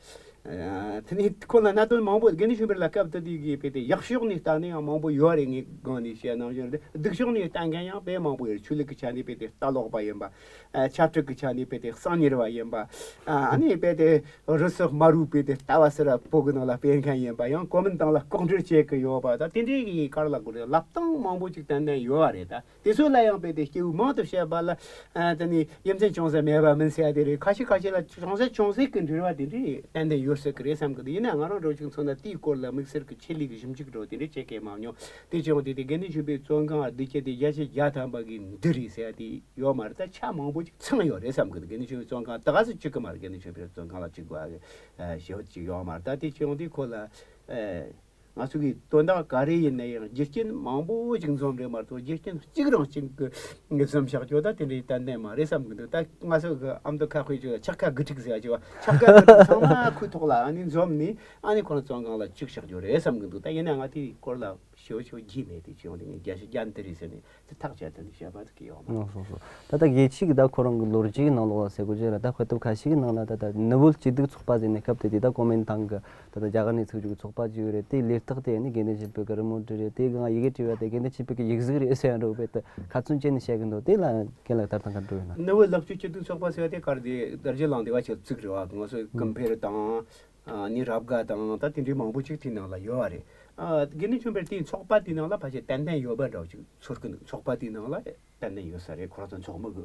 ཨ་དེ་ནས་ཁོ་ལ་གནད་དོན་མང་པོ། དགེ་འདུན་ཆོས་འཕེལ་ལ་སྐབས་དེ་དུས་ཀྱི་དཔེ་དེ་གཡག་ཕྱོགས་ནས་ལྟ་ནས་ཡང་མང་པོ་ཡོད་རེད། ངས་སྒང་ནས་བཤད་གནང་བཞིན་རེད། སྡིག་ཕྱོགས་ནས་ལྟ་མཁན་ཡང་དཔེ་མང་པོ་ཡོད་རེད། ཆོས་ལུགས་ཀྱི་ཆ་ནས་དཔེ་དེ་ལྟ་ལོག་པ་ཡིན་པ། ཨ་ཆབ་སྲིད་ཀྱི་ཆ་ནས་དཔེ་དེ་གསང་ཉུལ་བ་ཡིན་པ། ཨ་ནི་དཔེ་དེ་རི་སོག་དམར་པོའི་དཔེ་དེ་ལྟ་བ་ཟེར་བ་བོད་ཀྱི་ནང་ལ་སྤེལ་མཁན་ཡིན་པ། ཡང་ཀོ་མིན་ཏང་ལ་ལྐོག་འབྲེལ་བྱེད་ཀྱི་ཡོད་པ། ད་དེ་འདྲའི་གི་ག་རེ་ལབ་དགོས་རེད། ལབ་སྟངས་མང་པོ་ཅིག་ཏན་ཏན་ཡོད་པ་རེད། ད་དེ་ཚོ་ལ་ཡང་དཔེ་དེ་སྐྱེས་བུ་མང་དུ་བཤད་པ་ལ། ཨ་དེ་ནི་ཡ་མཚན་ཅུང་ཟད་མེད་པ་མིན་ཟེར་ཡ་དེ་རེད། ཁ་ཤས་ཁ་ཤས་ལ་ཅུང་ཟད་ཅུང་ཟད་ཀྱི་འབྲེལ་བ་དེ་འདྲའི་ཏན་ཏན་ཡོད་སྲིད་ཀྱི་རེད་བསམ་གི་འདུག་ཡིན་ན་ང་རང་འདྲ་བོ་ཅིག་མཚོན་ན་དེའི་སྐོར་ལ་དམིགས་བསལ་གྱི་ཆེད་ལས་ཀྱི་ཞིབ་འཇུག་འདྲ་བོ་དེ་འདྲ་བྱེད་མཁན་མང་མྱོང་། དེ་བྱས་ཡོང་དུས་དེ་དགེ་འདུན་ཆོས་འཕེལ་བཙོན་ཁང་བསྡུ་རྒྱུ་དེ་བརྒྱ་ཆ་བརྒྱ་ཐམ་པ་གི་འདི་རེད་ཟེར་ཡ་དེ་ཡོད་མ་རེད། ད་ཆ་མང་པོ་ཅིག་ཚང་ཡོད་རེད་བསམ་གི་འདུག་དགེ་འདུན་ཆོས་འཕེལ་བཙོན་ཁང་ད་ག་སེ་བཅུག་གི་མ་རེད། དགེ་འདུན་ཆོས་འཕེལ་བཙོན་ཁང་ལ་བཅུག་དགོས་ཨ་གི་ཞེ་པོ་ཅིག་ཡོད་མ་རེད། ད་དེ་བྱས་ཡོང་དུས་ཁོ་ལ། ཨ། ང་ཚོ་གི་དོན་དག་ག་རེ་ཡིན་ན་ཡང་རྒྱུ་རྐྱེན་མང་པོ་ཞིག་འཛོམས་རེད་མ་གཏོགས། རྒྱུ་རྐྱེན་གཅིག་རང་གཅིག་གི་ངེས་བཟུང་བཞག་རྒྱུ་ད་དེ་འདྲའི་ཏན་ཏན་མ་རེད་བསམ་གི་འདུག་ད་ང་ཚོ་གི་ཨ་མདོ་ཁ་དཔེ་བརྗོད་ལ་ཆག་ཁ་དགུ་ཁྲིག་ཟེར་བ་ཅིག་བ། ཆག་ཁ་དགུ་ཁྲིག་ཚང་མ་ཁོའི་ཐོག་ལ་ཨ་ནི་འཛོམས་ནས་ཨ་ནི་ཁོ་རང་བཙོན་ཁང་ལ་བཅུག་བཞག་རྒྱུ་རེད་བསམ་གི་འདུག་ད་ཡིན་ན་ང་དེའི་སྐོར་ལ་ཞེ་པོ་ཞེ་པོ་རྒྱུས་མེད་དེ་བྱས་ཡོང་དུས་ངས་བརྒྱ་ཆ་བརྒྱ་འདི་རེད་ཟེར་ནས། དེ་ཐག་བཅད་དེ་ནི་བཤད་པ་དེ་གི་ཡོང་མ། ཨོ་སོ་སོ། ད་ལྟ་དགེ་ཆོས་ཀྱི་ད་ཁོ་རང་གི་ལོ་རྒྱུས་ཀྱི་ནང་ལོགས་ལ་ཟེར་དགོས་ཀྱི་རེད། ད་དཔེ་དེབ་ཁ་ཤས་ཀྱི་ནང་ལ་ད་ལྟ་ནུབ་བོད་སྐྱིད་སྡུག་ཚོགས་པ་ཟེར་ནས་སྐབས་དེ་དུས་ད་ཀོ་མིན་ཏང་གི་ད་ལྟ་རྒྱ་གར་ནས་ཚུགས་རྒྱུ་གི་ཚོགས་པ་ཅིག་ཡོད་རེད། དེའི་ལས་རྟགས་དེ་ནི་དགེ་འདུན་ཆོས་འཕེལ་གི་རི་མོ་འབྲི་རེད། དེའི་སྒང་ཡི་གེ་བྲིས་པ་དེ་དགེ་འདུན་ཆོས་འཕེལ་གི་ཡིག་གཟུགས་རེད་ཟེར་ཡ་འདྲ་བོ་དཔེ་དེ་ཁ་ཚོན་བཅད་ནས་བཤད་གི་འདུག་དེ་ལ་རྒན་ལགས་ལྟ་སྟངས་ག་འདྲ་ཡོད་ན། ནུབ་བོད་ལེགས་བཅོས་སྐྱིད་སྡུག་ཚོགས་པ་ཟེར་བ་དེ་གར་དེ་རྡོ་རྗེ་གླིང་སྡེ་བ་ཆེ་བཙུགས་རེད་བ། ང་ཚོ་ཀུན་ཕེར་དང་། ཨ་ནི་རབ་དགའ་དང་ད་དེ་འདྲའི་མང་པོ་ཅིག་དེའི་ནང་ལ་ཡོད་པ་རེད། ཨ་དགེ་འདུན་ཆོས་འཕེལ་དེའི་ཚོགས་པ་དེའི་ནང་ལ་ཕལ་ཆེར་ཏན་ཏན་ཡོད་པ་འདྲ་བོ་ཅིག་ཚོར་གི་འདུག་ཚོགས་པ་དེའི་ནང་ལ་ཏན་ཏན་ཡོད་ས་རེད། ཁོ་རང་ཚོ་ཚོགས་མི་གི་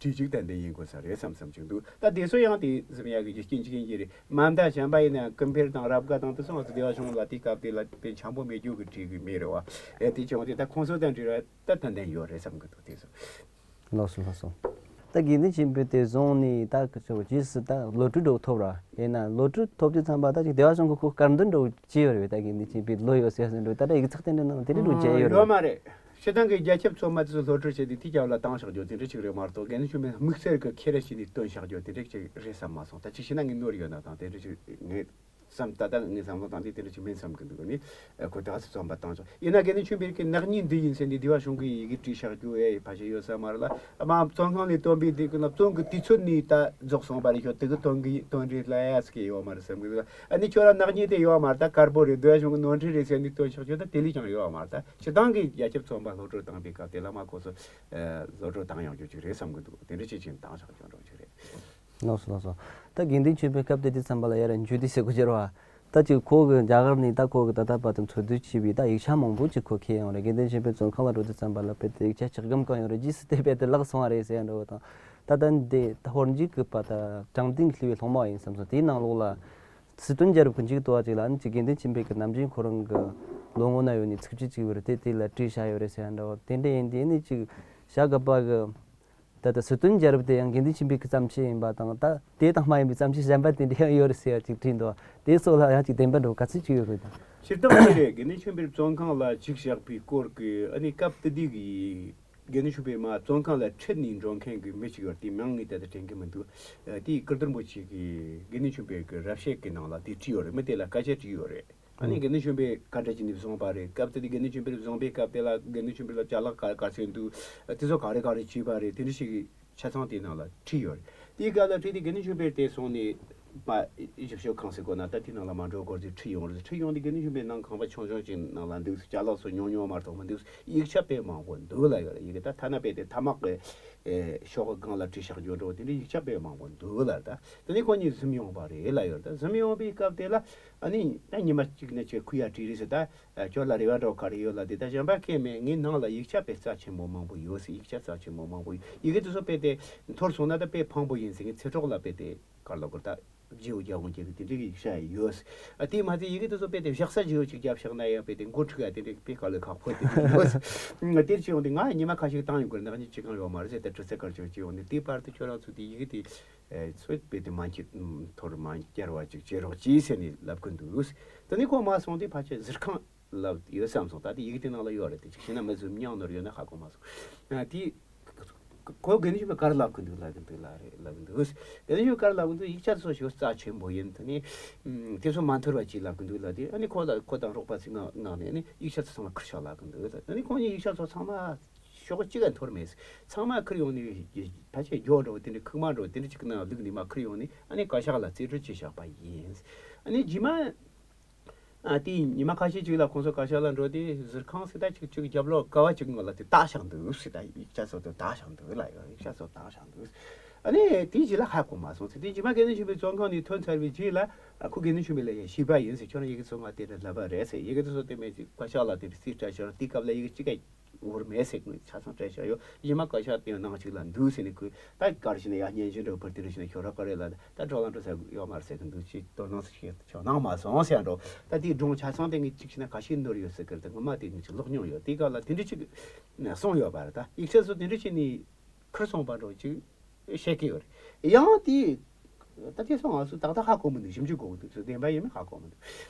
གྲས་ཅིག་ཏན་ཏན་ཡིན་དགོས་ས་རེད་བསམ་བསམ་ཅིག་འདུག་ད་དེ་ཚོ་ཡང་དེ་ཟིན་ཡག་གི་རྒྱུ་རྐྱེན་ཅིག་ཡིན་གྱི་རེད། མ་མཐའ་གཞན་པ་ཡིན་ན་ཀུན་ཕེར་དང་རབ་དགའ་དང་དེ་ཚོ་ང་ཚོ་སྡེ་བ་གཞུང་ལ་དེའི་སྐབས་དེ་ལ་དཔེ་འཆམ་པོ་མེད་རྒྱུ་གི་གྲས་གི་མི་རེད་བ། ཨེ་དེ་བྱུང་དེ་ད་ཁོང་ཚོ་དང་འབྲེལ་བ་ད་ཏན་ཏན་ཡོད་རེད་བསམ་གི་འདུག་དེ་ཚོ། ལགས་སོ་ལགས་སོ། ད་དགེ་འདུན་ཆོས་འཕེལ་དེ་བཟུང་ནས་ད་ཁ་ཆེ་བ་རྗེས་སུ་ད་བློ་གྲོས་འགྲོ་ཐོབ་ར། ཡིན་ན་བློ་གྲོས་ཐོབ་དུས་ཙམ་པ་ད་ཅིག་སྡེ་བ་གཞུང་གི་ཁོ་དཀར་འདོན་འདྲ་བོ་བྱས་ཡོད་རེད་པས། ད་དགེ་འདུན་ཆོས་འཕེལ་བློ་ཡོད་ཟེར་ཟེར་འདྲ་བོ་ད་ལྟ་ཡིག་ཚགས་དེ་འདྲ་ནང་དེ་འདྲ་འདྲ་བོ་མཇལ་ཡོད་ཡོད་རེད། མ་རེད། སྤྱིར་བཏང་གི་རྒྱ་ཁྱབ་ཚོད་མ་དེ་ཚོ་བློ་གྲོས་བྱས་ཏེ་དེ་རྒྱབ་ལ་བཏང་བཞག་རྒྱུ་དེ་འདྲ་ཅིག་རེད་མ་གཏོགས། དགེ་འདུན་ཆོས་འཕེལ་དམིགས་བསལ་གྱི་ཁྱེད་རེ་བྱས་ནས་བཏོན་བཞག་རྒྱུ་དེ་འདྲ་ཅིག་རེད་བསམ་མ་སོང་། ད་ཅིག་བྱས་ན་ངས་ནོར་ཡོད་ན་དང་དེ་འདྲ་ཅིག་ངས་ བསམ། ད་ལྟ་ངས་བསམ་བློ་བཏང་དུས་དེ་འདྲ་ཅིག་མིན་བསམ་གི་འདུག་ནི། ཁོ་ད་སུ་རྩོམ་པ་བཏང་ཆོག་ཡིན་ན་དགེ་འདུན་ཆོས་འཕེལ་གྱི་ནག་ཉེས་འདི་ཡིན་ཟེར་ནས་སྡེ་བ་གཞུང་གི་ཡི་གེ་བྲིས་བཞག་རྒྱུ་ཨེ་ཕལ་ཆེར་ཡོད་ས་མ་རེད་ལ། ཨ་མ་བཙོན་ཁང་ནས་བཏོན་པའི་དེ་གི་ན་བཙོན་གྱི་དུས་ཚོད་ནས་ད་རྫོགས་སོང་བ་རེད་ཤོག་དེ་གི་དོན་གི་དོན་རེད་ལ་ཡ་ཟེར་གི་ཡོད་མ་རེད་བསམ་གི་འདུག་ཨ་ནི་ཁྱོད་རང་ནག་ཉེས་དེ་ཡོད་མ་རེད། ད་དཀར་པོ་རེད། སྡེ་བ་གཞུང་གི་ནོར་འཁྲུལ་རེད་ཟེར་ནས་བཏོན་ཆོག་རྒྱུ་ད་དེ་ལས་ཀྱང་ཡོད་མ་རེད། ད་སྤྱི་བཏང་གི་རྒྱ་ཁྱབ་རྩོམ་པ་གློད་བཀྲོལ་བཏང་པའི་སྐབས་དེ་ལ་མ་ཁོ་ཚོ་གློད་བཀྲོལ་བཏང་ཡོང་རྒྱུ་ཅིག་རེད་བསམ་གི་འདུག་དེ་འདྲ་ཅིག་ཅིག་བཏང་ཆོག་རྒྱུ་འགྲོ་ཅིག་རེད། ལགས་སོ་ལགས་སོ། ད་དགེ་འདུན་ཆོས་འཕེལ་སྐབས་དེ་དུས་ཙམ་པ་ལ་ཡར་འཇུ་དེ་ཟེར་དགོས་ཀྱི་རེད་བ། ད་ཅིག་ཁོ་གི་རྒྱ་གར་ནས་ད་ཁོ་གི་ད་ལྟ་བར་དུ་འཚོ་སྡོད་བྱས་པའི་ད་ཡིག་ཆ་མང་པོ་ཅིག་ཁོ་ཁྱེར་ཡོང་རེད། དགེ་འདུན་ཆོས་འཕེལ་བཙོན་ཁང་ལ་འགྲོ་དུས་ཙམ་པ་ལ་དཔེ་དེ་ཡིག་ཆ་ཆག་སྒམ་གང་ཡོད་རེད། རྗེས་སུ་དེ་དཔེ་དེ་བརླག་སོང་བ་རེད་ཟེར་ཡ་འདྲ་བོ་དང་། ད་ལྟ་འདི་ད་ཧོར་འཇིགས་སྐུལ་བ་ད་དྲང་བདེན་གྱི་བསླུ་བའི་སློབ་མ་ཡིན་བསམ་སོང་། དེའི་ནང་ལོགས་ལ་སྲིད་དོན་རྒྱལ་རབས་ཀྱི་མཇུག་ཏུ་བ་ཅིག་ལ་ཨ་ནི་ཅིག་དགེ་འདུན་ཆོས་འཕེལ་གྱི་ནམ་རྒྱུན་ཁོ་རང་གི་ལོ་ངོ་ན་ཡོད་ནི་ཚིགས་བཅད་ཅིག་ཡོད་རེད། དེ་དེ་ལ་བྲིས་བཞག་ཡོད་རེད་ཟེར་ཡ་འདྲ་བོ་དེ་འདྲ་ཡིན། དེ་ནི་ཅིག་བྱ་དགའ་པ་གི་ད་ལྟ་སྲིད་དོན་རྒྱལ་རབས་དེ་ཡང་དགེ་འདུན་ཆོས་འཕེལ་གྱི་བརྩམས་ཆོས་ཡིན་པ་དང་། ད་དེ་དང་མ་ཡིན་པའི་བརྩམས་ཆོས་གཞན་པ་དེ་འདྲ་ཡང་ཡོད་རེད་ཟེར་ཡ་ཅིག་བྲིས་འདུག་དེ་སོགས་ལ་ཡང་ཅིག་བདེན་པ་འགྲོ་ག་ཚོད་ཅིག་ཡོད་རེད་དང་། སྤྱིར་བཏང་དེ་རེད། དགེ་འདུན་ཆོས་འཕེལ་བཙོན་ཁང་ལ་བཅུག་བཞག་པའི་སྐོར་གྱི་ཨ་ནི་སྐབས་དེ་དུས་ཀྱི་དགེ་འདུན་ཆོས་འཕེལ་མ་བཙོན་ཁང་ལ་ཁྲིད་ནས་འགྲོ་མཁན་གྱི་མི་གཅིག་ཡོད་རེད། དེའི་མིང་ངས་ད་ལྟ་དྲན་གྱི་མི་འདུག་ཨ་དེས་ཀིརྟི་རིན་པོ་ཆེ་གིས་དགེ་འདུན་ཆོས་འཕེལ་གྱི་རབ་བྱེད་ཀྱི་ནང་ལ་དེ་བྲིས་ཡོད་རེད། མི་དེ་ལ་སྐད་ཆ་དྲིས་ཡོད་རེད། ཨ་ནི་དགེ་འདུན་ཆོས་འཕེལ་ག་འདྲ་བྱས་ནས་བཟུང་བ་རེད། སྐབས་དེ་དུས་དགེ་འདུན་ཆོས་འཕེལ་བཟུང་པའི་སྐབས་དེ་ལ་དགེ་འདུན་ཆོས་འཕེལ་ལ་ཅ་ལག་ག་ག་ཚོད་འདུག་དེ་ཚོ་ག་རེ་ག་རེ་བྱས་པ་རེད། དེ་འདྲ་ཞིག་གི་ཆ་ཚང་དེའི་ནང་ལ་བྲིས་ཡོད་རེད། དེའི་སྐབས་ལ་བྲིས་ཏེ་དགེ་འདུན་ཆོས་འཕེལ་དེ་སོང་ནས་མ་ཞིབ་དཔྱོད་ཁང་ཟེར་དགོས་ན། ད་དེའི་ནང་ལ་མ་འགྲོ་སྐོར་དེ་ཁྲིད་ཡོང་རེད། ཁྲིད་ཡོང་དུས་དགེ་འདུན་ཆོས་འཕེལ་ནང་ཁང་པ་ཆུང་ཆུང་ཅིག་ནང་ལ་འདུག་ཅ་ལག་ཚོ་ཉུང་ཉུང་མ་གཏོགས་མི་འདུག་ཡིག་ཆ་དཔེ་མང་པོ་འདུག་ལ་ཡོད་རེད། ཡི་གེ་ད་ཐ་ན་དཔེ་དེ་ཐ་མག་གི་ཨེ་ཤོག་སྒང་ལ་བྲིས་བཞག་རྒྱུ་འདྲ་བོ་དེ་འདྲའི་ཡིག་ཆ་དཔེ་མང་པོ་འདུག་ལ། ད་དེ་ནས་ཁོ་གཉིས་འཛོམས་ཡོང་བ་རེད་ལ་ཡོད་རེད། ད་འཛོམས་ཡོང་པའི་སྐབས་དེ་ལ་ཨ་ནི་ད་ཉི་མ་གཅིག་ནས་ཁྱོད་ཁུར་ཡ་བྲིས་རེད་ཟེར། ད་ཁྱོད་ལ་རེ་བ་འདྲ་བོ་ག་རེ་ཡོད་ལབ་དུས། ད་གཞན་པ་གང་མེད། ངའི་ནང་ལ་ཡིག་ཆ་དཔེ་རྩ་ཆེན་པོ་མང་པོ་ཡོད་ཟེར། ཡིག་ཆ་རྩ་ཆེན་པོ་མང་པོ་ཡོད། ཡི་གེ་དེ་ཚོ་དཔེ་དེ་འཐོར་སོང་ན་ད་དཔེ་ཕངས་པོ་ཡིན་ཟེར། ངའི་ཚེ་སྲོག་ལ་དཔེ་དེ་ག་རེ་ལབ་དགོས་རེད། ད་བརྗེ་པོ་རྒྱག་འོང་རྒྱུ་གི་དེ་འདྲའི་ཡིག་ཆ་ཡོད། ཨ་དེས་མ་ཚད་ཡི་གེ་དེ་ཚོ་དཔེ་དེ་བཞག་ས་བརྗེ་པོ་ཅིག་བརྒྱབ་བཞག་ན་ཡང་དཔེ་དེ་མགོ་འཁྲུག་ཡ་དེ་འདྲའི་དཔེ་དཀའ་ལས་ཁག་པོ་དེ་འདྲ་ཡོད། དེར་བྱས་ཡོང་དུས་ང་ཉི་མ་ཁ་ཤས་བཏང་ཡོང་དགོས་རེད། ནག་ཉེས་ཅི་གང་ཡོད་མ་རེད་ཟེར། ད་དྲི་ཚིག་ག་རེ་བྱུང་བྱས་ཡོང་དུས། དེའི་བར་དུ་ཁྱོད་རང་ཚོ་དེ་ཡི་གེ་དེ་ཨེ་ཚོད་དཔེ་དེ་མ་འཁྱེར་འཐོར་མ་བསྐྱལ་བ་ཅིག་བྱེད་རོགས་གྱིས་ཟེར་ནས་ལབ་གི་འདུག་དེ་ནས་ཁོ་མ་སོང་དུས་ཕལ་ཆེར་ཟུར་ཁང་ལབ་ཡོད་བསམ་སོང་། ད་དེ་ཡི་གེ་དེ་ནང་ལ་ཡོད་རེད། དེ་ཅིག་ཤེས་ན་མི་ཚོས་མྱངས་ནོར་ཡོད་ན་ཧ་གོ་མ་སོང་། ཨ་དེ་ཁོ་དགེ་འདུན་ཆོས་འཕེལ་ག་རེ་ལབ་གི་འདུག་ལབ་གི་འདུག་ལ་རེད་ལབ་གི་འདུག་དགེ་འདུན་ཆོས་འཕེལ་ག་རེ་ལབ་གི་འདུག་ཡིག་ཆ་ཚོ་ཞེ་པོ་རྩ་ཆེན་པོ་ཡིན། དེ་ནས་དེ་ཚོ་མ་འཐོར་བ་ཅིག་ལབ་གི་འདུག་ལབ་དུས། ཨ་ནི་ཁོ་ལ་ཁོ་དང་རོགས་པ་ཚོའི་ངག་ནས་ཨ་ནི་ཡིག་ཆ་ཚོ་ཚང་མ་ཁུར་ཤོག་ལབ་གི་འདུག་ཨ་ནི་ཁོང་གཉིས་ཡིག་ཆ་ཚོ་ཚང་མ་ཤོག་གཅིག་ག་འཐོར་མེད། ཚང་མ་ཁུར་ཡོང་ནས་ཕལ་ཆེར་སྒྱོགས་འདྲ་བོ་དེ་འདྲ་ཁུག་མ་འདྲ་བོ་དེ་འདྲ་ཅིག་གི་ནང་བླུགས་ནས་མར་ཁུར་ཡོང་ནས་ཨ་ནི་བཀའ་ཤག་ལ་རྩིས་སྤྲོད་བྱས་བཞག་པ་ཡིན། ཨ་ནི་རྗེས་མ་ཨ་དེའི་ཉི་མ་ཁ་ཤས་ཅིག་ལ་ཁོང་ཚོ་བཀའ་ཤག་ལ་འགྲོ་དུས་ཟུར་ཁང་ཟེར་ད་ཅིག་ཅིག་རྒྱབ་ལོགས་ཀ་བ་ཅིག་ངོས་ལ་དེ་བཏགས་བཞག་འདུག་ཟེར། ད་ཡིག་ཆ་ཚོ་དེ་བཏགས་བཞག་འདུག་ལབ་ཡོད། ཡིག་ཆ་ཚོ་བཏགས་བཞག་འདུག་ཨ་ནི་དེའི་རྗེས་ལ་ཧ་གོ་མ་སོང་ཟེར། དེ་རྗེས་མ་དགེ་འདུན་ཆོས་འཕེལ་བཙོན་ཁང་ནས་ཐོན་ཚར་བའི་རྗེས་ལ་ཨ་ཁོ་དགེ་འདུན་ཆོས་འཕེལ་ལ་ཡ་བྱིས་པ་ཡིན་ཟེར། ཁྱོད་རང་ཡི་གེ་ཚོ་ང་དེ་འདྲ་ལབ་པ་རེད་ཟེར། ཡི་གེ་དེ་ཚོ་དེ་མེད་ཅིག་བཀའ་ཤག་ལ་དེ་འདྲ་རྩིས་སྤྲད་ཤག་དེའི་སྐབས་ལ་ཡི་གེ་གཅིག་ཀ་འོར་མེད་ཟེར། ངས་ཆ་ཚང་སྤྲད་བཞག་ཡོད། རྗེས་མ་བཀའ་ཤག་དེ་ནང་ཅིག་ལ་འདུག་ཟེར་ནས་ཁོས་ད་ག་རེ་བྱས་ན་ཡ་སྙན་ཞུ་འདྲ་བོ་ཕུལ། དེ་འདྲ་བྱས་ན་ཁྱོད་རང་ག་རེ་ལ་ད་གྲོགས་ལ་འགྲོ་ས་ཡོད་མ་རེད་ཟེར་གི་འདུག་ཅེས་དོ་སྣང་ཞིག་ཁྱོད་གནང་མ་སོང་ཟེར་འགྲོ། ད་དེའི་སྒྲུང་ཆ་ཚང་དེ་ངས་གཅིག་བྱས་ན་ཁ་ཤས་ནོར་ཡོད་ཟེར་གི་རེད། ད་ངོ་མ་དེ་ངས་ཅིག་ཀློག་མྱོང་ཡོད། དེའི་སྐབས་ལ་དེ་འདྲ་ཅིག་གསུངས་ཡོད་པ་རེད། ད་ཡིག་ཆ་ཚོ་དེ་འདྲ་བྱས་ནས་ཁུར་སོང་བ་འདྲ་ཅིག་བཤད་ཀྱི་ཡོད་རེད། ཡང་དེ་ད་དེ་སོང་ང་ཚོ་ཏག་ཏག་ཧ་གོ་མི་འདུག་ཞིབ་འཇུག་དགོས་ཀྱི་འདུག་ཚོ་བདེན་པ་ཡིན་མིན་ཧ་གོ་མི་འདུག་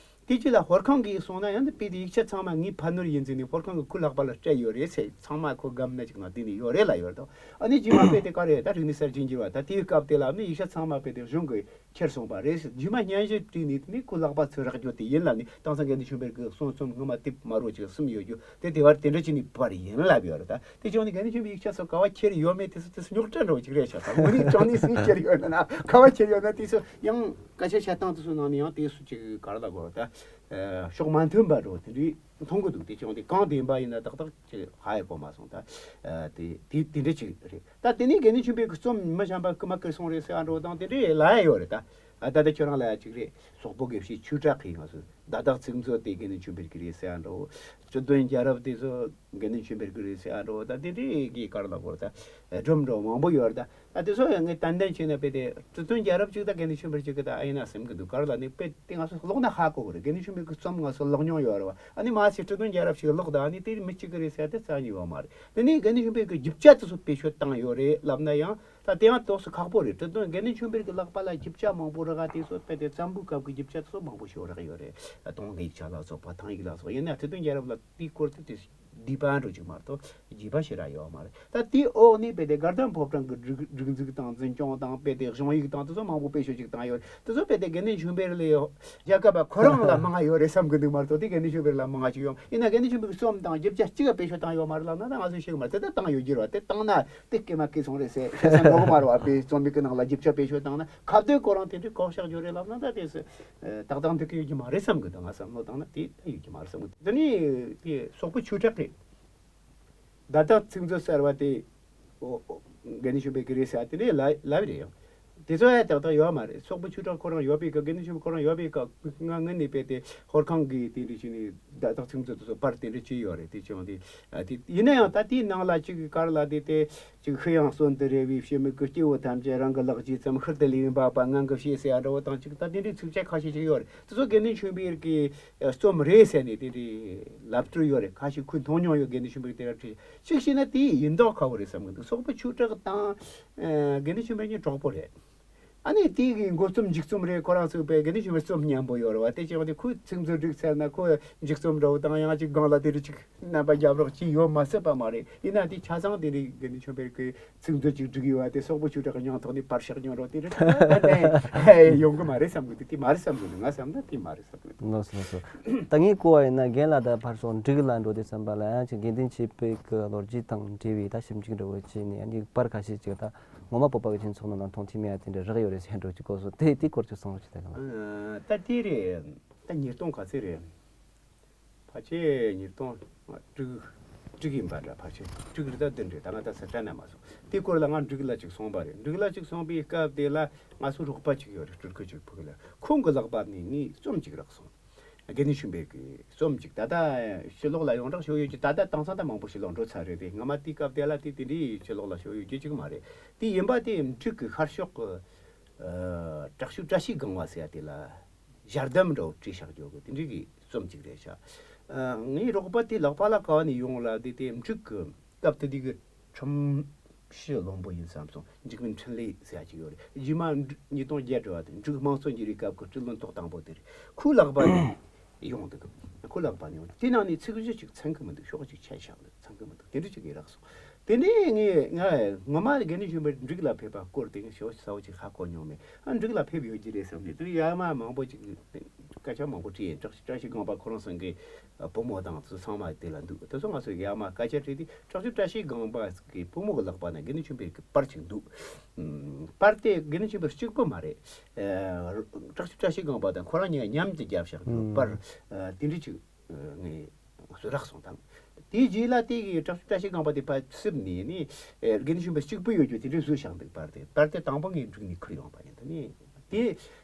དེ་རྗེས་ལ་ཧོར་ཁང་གིས་སོང་ན་ཡང་དེ་དཔེ་དེ་ཡིག་ཆ་ཚང་མ་ངའི་ཕ་ནོར་ཡིན་ཟེར་ནས་ཧོར་ཁང་གི་ཁོའི་ལག་པ་ལ་སྤྲད་ཡོད་རེད་ཟེར། ཚང་མ་ཁོ་སྒམ་ན་ཅིག་ནང་བསྡད་ནས་ཡོད་རེད་ལབ་ཡོད་རེད་དོ། ཨ་ནི་རྗེས་མ་དཔེ་དེ་ག་རེ་ད་རིག་གནས་གསར་བརྗེ་འགྱུར་བ་ད་དེའི་སྐབས་དེ་ལ་ནི་ཡིག་ཆ་ཚང་མ་དཔེ་དེ་གཞུང་གིས་ཁྱེར་སོང་བ་རེད་ཟེར། རྗེས་མ་སྙན་ཞུ་བྲིས་ནས་དེ་ནི་ཁོའི་ལག་པ་ཚུར་རག་རྒྱུ་དེ་ཡིན་ལབ་ནས། དེང་སང་དགེ་འདུན་ཆོས་འཕེལ་གྱི་གསུང་རྩོམ་སྔོན་མ་དེབ་དམར་པོ་ཅིག་གསུམ་ཡོད་རྒྱུ་དེ་དེ་བར་དེ་འདྲ་བྱས་ནས་ཕབ་པ་ཡིན་ལབ་ཡོད་རེད། ད་དེ་བྱུང་ནས་དགེ་འདུན་ཆོས་འཕེལ་ཡིག་ཆ་ཚོ་ག་བ་ཁྱེར་ཡོད་མེད་དེ་ཚོ་དེ་ཚོ་རྙོག་དྲ་འདྲ་བོ་ཅིག་རེད་ཤག་ད་དངོས་གནས་དྲང་གནས་སུ་ཁྱེར་ཡོད་ན་ན་ག་བ་ཁྱེར་ཡོད་ན་དེ་ཚོ་ཡང་སྐད་ཆ་བཤད་སྟངས་དེ་ཚོ་ནང་ནས་ཡང་དེ་སུ་ཅིག་ག་རེ་ལབ་དགོས་རེད། ད་ཕྱོགས་མ་མཐུན་པ་འདྲ་བོ་དེ་འདྲའི་མཐོང་གི་འདུག་དེ་བྱུང་དེ་གང་བདེན་པ་ཡིན་ན་ཏག་ཏག་ཅིག་ཧ་ཡ་གོ་མ་སོང་། ད་དེ་དེ་དེ་འདྲ་ཅིག་རེད། ད་དེ་ནས་དགེ་འདུན་ཆོས་འཕེལ་གྱི་རྩོམ་མི་གཞན་པ་རྐུ་མ་བརྐུས་སོང་རེད་ཟེར་ཡ་འདྲ་བོ་དང་དེ་འདྲའི་ལབ་ཡ་ཡོད་རེད། ད་ཨ་ད་ལྟ་ཁྱོད་རང་ལབ་ཡ་ཅིག་རེད། སོག་པོ་དགེ་བཤེས་ཆོས་གྲགས་ཀྱིས་ང་ཚོ་བརྡ་དག་ཚིག་མཛོད་དེ་དགེ་འདུན་ཆོས་འཕེལ་གྱི་རེད་ཟེར་ཡ་འདྲ་བོ། སྤྱི་དོན་རྒྱལ་རབས་དེ་ཚོ་དགེ་འདུན་ཆོས་འཕེལ་གྱི་རེད་ཟེར་ཡ་འདྲ་བོ། ད་དེ་འདྲའི་གི་ག་རེ་ལབ་དགོས་རེད། ད་སྒྲུང་འདྲ་བོ་མང་པོ་ཡོད་རེད། ད་ཨ་དེ་ཚོ་ཡང་ངས་ཏན་ཏན་བྱས་ན་དཔེ་དེ་སྤྱི་དོན་རྒྱལ་རབས་ཅིག་ད་དགེ་འདུན་ཆོས་འཕེལ་ཅིག་གི་ད་ཨ་ཡིན་ན་སེམས་གི་འདུག་ག་རེ་ལབ་ན་དཔེ་དེ་ང་ཚོ་ཀློག་ན་ཧ་གོ་གི་རེད། དགེ་འདུན་ཆོས་འཕེལ་གྱི་རྩོམ་ང་ཚོ་ཀློག་མྱོང་ཡོད་རེད་བ། ཨ་ནི་མ་ཟད་སྤྱི་དོན་རྒྱལ་རབས་ཤིག་ཀློག་དང་ཨ་ནི་དེ་མི་གཅིག་གི་རེད་ཟེར་དེ་རྩ་ནས་ཡོད་མ་རེད། དེ་ནས་དགེ་འདུན་ཆོས་འཕེལ་གྱི་རྒྱུ་ཆ་དེ་ཚོ་བེད་སྤྱོད་བཏང་ཡོད་རེད་ལབ་ན་ཡང་ད་དེ་ཡང་ཏོག་ཙམ་ཁག་པོ་རེད། སྤྱི་དོན་དགེ་འདུན་ཆོས་འཕེལ་གྱི་ལག་པ་ལ་རྒྱུ་ཆ་མང་པོ་རག་ག་དེ་ཚོ་དཔེ་དེ་བཙན་པོའི་སྐབས་ཀྱི་རྒྱུ་ཆ་དེ་ཚོ་མང་པོ་ཞིག་རག་ཡོད་རེད། ད་དུང་གི་ཡིག་ཆ་ལ་སོགས་པ་ཐང་ཡིག་ལ་སོགས་ཡིན་ན་སྤྱི་དོན་རྒྱལ་རབས་ལ་དེའི་སྐོར་དེ་དེ་ སྡིག་པ་འགྲོ་ཅིག་མ་གཏོགས་རྒྱས་པ་ཞེ་དྲག་ཡོད་མ་རེད། ད་དེའི་འོག་ནས་དཔེ་དེ་དགའ་ལྡན་ཕོ་བྲང་གི་སྒྲིག་སྒྲིག་འཛུགས་དང་འཛིན་སྐྱོང་དང་དཔེ་དེ་གཞུང་ཡིག་དང་དེ་ཚོ་མང་པོ་དཔེ་ཤོད་ཅིག་བཏང་ཡོད། དེ་ཚོ་དཔེ་དེ་དགེ་འདུན་ཆོས་འཕེལ་ལས་རྒྱལ་ཁབ་པ་ཁོ་རང་ལ་མང་ང་ཡོད་རེད་བསམ་གི་འདུག་མ་གཏོགས་དེ་དགེ་འདུན་ཆོས་འཕེལ་ལ་མང་ང་ཅིག་ཡོང་ཡིན་ན། དགེ་འདུན་ཆོས་འཕེལ་གྱི་རྩོམ་དང་རྒྱབ་ཆ་གཅིག་ག་དཔེ་ཤོད་བཏང་ཡོད་མ་རེད་ལབ་ན། ད་ང་ཚོས་ཤེས་གི་མ་རེད། དེ་ད་བཏང་ཡོད་རྒྱུ་རེད་བ། དེ་བཏང་ན་དེ་སྐྱེས་མ་སྐྱེས་སོང་རེད་ཟེར་བཤད་ས་འགྲོ་གི་མ་རེད་བ། དཔེ་རྩོམ་པའི་གི་ནང་ལ་རྒྱབ་ཆ་དཔེ་ཤོད་བཏང་ན་ཁ་བརྡའི་སྐོར་རང་དེ་འདྲའི་གོ་བཤགས་རྒྱུ་རེད་ལབ་ན། ད་དེ་སུ་ཏག་ཏག་འདུག་གི་ཡོད་རྒྱུ་མ་རེད་བསམ་གི་འདུག་ང་བསམ་བློ་བཏང་ན་དེ་ད་ཡོད་རྒྱུ་མ་རེད་བསམ་གི་འདུག་དེ་ནས་དེ་སོག་པོ་ཆོས་གྲགས་རེད། བརྡ་དག་ཚིག་མཛོད་གསར་བ་དེ། ཨོ་ཨོ། དགེ་འདུན་ཆོས་འཕེལ་གི་རེད་ཟེར་དེ་ནས་ལབ་ལབ་རེད་ཡང་། དེ་ཚོ་ཡང་ཏག་ཏག་ཡོད་མ་རེད། སོག་པོ་ཆོས་གྲགས་ཁོ་རང་ཡོད་པའི་སྐབས། དགེ་འདུན་ཆོས་འཕེལ་ཁོ་རང་ཡོད་པའི་སྐབས། ང་ངི་ནས་དཔེ་དེ་ཧོར་ཁང་གི་དེ་འདྲ་བྱས་ནས་བརྡ་དག་ཚིག་མཛོད་དེ་ཚོ་པར་དེ་འདྲ་བྱས་ཡོད་རེད། དེ་བྱས་ཡོང་དུས་ཨ་དེ་ཡིན་ན་ཡང་ད་དེའི་ནང་ལ་གཅིག་གི་གར་ལ་དེ་དེ་གཅིག་ཤི་ཡང་གསོན་དུ་རེ་བའི་ཕྱི་མིག་གི་སྐྱེ་བོ་ཐམས་ཅད་རང་གི་ལག་རྗེས་ཙམ། ཤུལ་དུ་ལུས་པའི་འཕགས་པ་ངང་གིས་ཤེས་ཟེར་ཡ་འདྲ་བོ་དང་གཅིག་ད་དེ་འདྲའི་ཚིགས་བཅད་ཁ་ཤས་ཤིག་ཡོད་རེད། དེ་ཚོ་དགེ་འདུན་ཆོས་འཕེལ་གི་རྩོམ་རེད་ཟེར་ནས་དེ་འདྲའི་ལབ་སྲོལ་ཡོད་རེད། ཁ་ཤས་ཁོས་མཐོང་མྱོང་ཡོད། དགེ་འདུན་ཆོས་འཕེལ་དེ་ར་བྲིས་ཅིག་བྱས་ན་དེ་ཡིན་མདོག་ཁ་པོ་རེད་བསམ་གི་འདུག་སོག་པོ་ཆོས་གྲགས་དང་ཨ་དགེ་འདུན་ཆོས་འཕེལ་གཉིས་གྲོགས་པོ་རེད། ཨ་ནི་དེ་གི་མགོ་རྩོམ་མཇུག་རྩོམ་རེད། ཁོ་རང་ཚོས་དཔེ་དགེ་འདུན་ཆོས་འཕེལ་རྩོམ་སྙན་པོ་ཡོད་རེད་བ། དེ་བྱས་པ་དེ་ཁོས་ཚིག་མཛོད་བསྒྲིགས་ཚར་ན་ཁོས་མཇུག་རྩོམ་འདྲ་བོ་དང་ཡང་ཅིག་སྒང་ལ་དེ་རུ་ཅིག་རྣམ་པ་རྒྱབ་རོགས་ཅིག་ཡོད་མ་སྲིད་པ་མ་རེད། ཡིན་ན་དེ་ཆ་ཚང་དེ་རིགས་དགེ་འདུན་ཆོས་འཕེལ་གི་ཚིག་མཛོད་ཅིག་བསྒྲིགས་ཡོད་པ་དེ་སོག་པོ་ཆོས་གྲགས་ཀྱི་སྙིང་ཐོག་ནས་པར་ཤག་ཉོ་རོགས་དེ་རེད། ཡོང་གི་མ་རེད་བསམ་གི་འདུག་དེ་མ་རེད་བསམ་གི་འདུག་ང་བསམ་ན་དེ་མ་རེད་བསམ་གི་འདུག་ལགས་སོ་ལགས་སོ། ད་ངས་གོ་བ་ཡིན་ན་རྒན་ལགས་ད་ཕར་ཕྱོགས་འབྲུག་ལ་འགྲོ་དུས་ཙམ་པ་ལ་ཡང་ཅིག་དགེ་འདུན་ཆོས་འཕེལ་གི་ལོ་རྒྱུས་དང་འབྲེལ་བའི་ད་ཞིབ་འཇུག་འདྲ་བོ་བྱས་ནས་ཡང་ཅིག་པར་ཁ་ཤས་ཅིག་ད་ངོ་མ་བོད་པ་གི་སྤྱི་ཚོགས་ནང་ལ་མཐོང་ཐོས་མེད་ཡ་དེ་འདྲ་རག་ཡོད་རེད་ཟེར་འགྲོ་ཅིག་གོ་སོང་། དེ་དེ་སྐོར་ཅིག་གསུང་རོགས་བྱེད་ད་ག་ལ། ད་དེ་རེད། ད་ཉིས་སྟོང་ག་ཚོད་རེད། ཕལ་ཆེར་ཉིས་སྟོང་དྲུག་དྲུག་ཡིན་པ་འདྲ། ཕལ་ཆེར་དྲུག་རེད་ད་བདུན་རེད། ད་ང་ད་ས་དྲན་ན་མ་སོང་། དེ་སྐོར་ལ་ང་འབྲུག་ལ་ཅིག་སོང་བ་རེད། འབྲུག་ལ་ཅིག་སོང་པའི་སྐབས་དེ་ལ་ང་ཚོ་རོགས་པ་ཅིག་ཡོད་རེད། སྤྲུལ་སྐུ་ཅིག་ཕུག་ལ་ཁོང་གི་ལག་པ་ནས་ངས་རྩོམ་ཅིག་རག་སོང་། དགེ་འདུན་ཆོས་འཕེལ་གྱི་རྩོམ་ཅིག་ད་ལྟ་ཕྱི་ལོགས་ལ་ཡོངས་གྲགས་ཤོར་ཡོད་ཀྱི། ད་ལྟ་དེང་སང་ད་མང་པོ་ཕྱི་ལོགས་འགྲོ་ཚར་རེད་དེ། སྔ་མ་དེའི་སྐབས་དེ་ལ་དེ་དེ་འདྲའི་ཕྱི་ལོགས་ལ་ཤོར་ཡོད་རྒྱུ་ཅིག་མ་རེད། དེ་ཡིན་པ་དེ་འབྲུག་གི་ཤར་ཕྱོགས་ཀྱི་ཨ་དྲག་ཤུལ་བཀྲ་ཤིས་སྒང་བ་ཟེར་ཡ་དེ་ལ་ཞལ་གདམས་འདྲ་བོ་བྲིས་བཞག་རྒྱུ་གི་དེ་འདྲའི་གི་རྩོམ་ཅིག་རེད་ཤག་ཨ་ངའི་རོགས་པ་དེ་ལག་པ་ལ་ག་བ་ནས་ཡོང་ལ་དེ་དེ་འབྲུག་གི་སྐབས་དེ་དུས་ཀྱི་ཁྲིམས་ཞི་བློན་པོ་ཡིན་བསམ་སོང་། འཇིགས་མེད་འཕྲིན་ལས་ཟེར་ཡ་ཅིག་ཡོད་རེད། རྗེས་མ་ཉིས་སྟོང་བརྒྱད་འགྲོ་བ་དེ་འབྲུག་དམངས་གཙོ་གཉིས་རེའི་སྐབས་ཀྱི་སྲིད་བློན་ཐོག་དང་པོ་དེ་རེད། ཁོའི་ལག་པ་ནས་ཡོང་འདུག་ཁོའི་ལག་པ་ནས་ཡོང་། དེ་ནང་ནས་ཚིག་བཞི་ཅིག་མཚོན་གི་མི་འདུག་ཤོག་ཅིག་ཆད་བཞག་འདུག་མཚོན་གི་མི་འདུག་དེ་འདྲ་ཅིག་གིས་རག་སོང་། དེ་ནས་ངས་ང་ངོ་མ་དགེ་འདུན་ཆོས་འཕེལ་འབྲུག་ལ་ཕེབས་པ་སྐོར་དེ་ངས་ཞོ་ཞོ་ཅིག་ཧ་གོ་མྱོང་མེད། ཨ་འབྲུག་ལ་ཕེབས་ཡོད་ཀྱི་རེད་བསམ་ནས་དེ་ཡ་མ་མང་པོ་ཅིག་སྐད་ཆ་མང་པོ་དྲིས་ཡིན། བཀྲ་ཤིས་བཀྲ་ཤིས་སྒང་པ་ཁོ་རང་ཚང་གི་བུ་མོ་དང་ཚོ་ཚང་མ་དེ་ལ་འདུག་དེ་ཚོ་ང་ཚོ་ཡ་མ་སྐད་ཆ་དྲིས་དུས་བཀྲ་ཤིས་བཀྲ་ཤིས་སྒང་པ་གི་བུ་མོ་གི་ལག་པ་ན་དགེ་འདུན་ཆོས་འཕེལ་གྱི་པར་ཅིག་འདུག་ཨུམ། པར་དེ་དགེ་འདུན་ཆོས་འཕེལ་གཅིག་པུ་མ་རེད། ཨ་བཀྲ་ཤིས་བཀྲ་ཤིས་སྒང་པ་དང་ཁོ་རང་གཉིས་ཀ་མཉམ་དུ་བརྒྱབ་བཞག་གི་ཨུམ། པར་ཨ་དེ་འདྲ་ཅིག་ངས་ང་ཚོ་རག་སོང་དང་། དེའི་རྗེས་ལ་དེ་གི་བཀྲ་ཤིས་བཀྲ་ཤིས་སྒང་པ་དེ་ཕར་བསུབས་ནས་ནི་ཨེ་དགེ་འདུན་ཆོས་འཕེལ་གཅིག་པུ་ཡོད་རྒྱུ་དེ་འདྲ་བཟོས་བཞག་འདུག་པར་དེ་པར་དེ་དང་པོ་ངས་འབྲུག་ནས་ཁུར་ཡོང་པ་ཡིན། ད་ནི་དེ་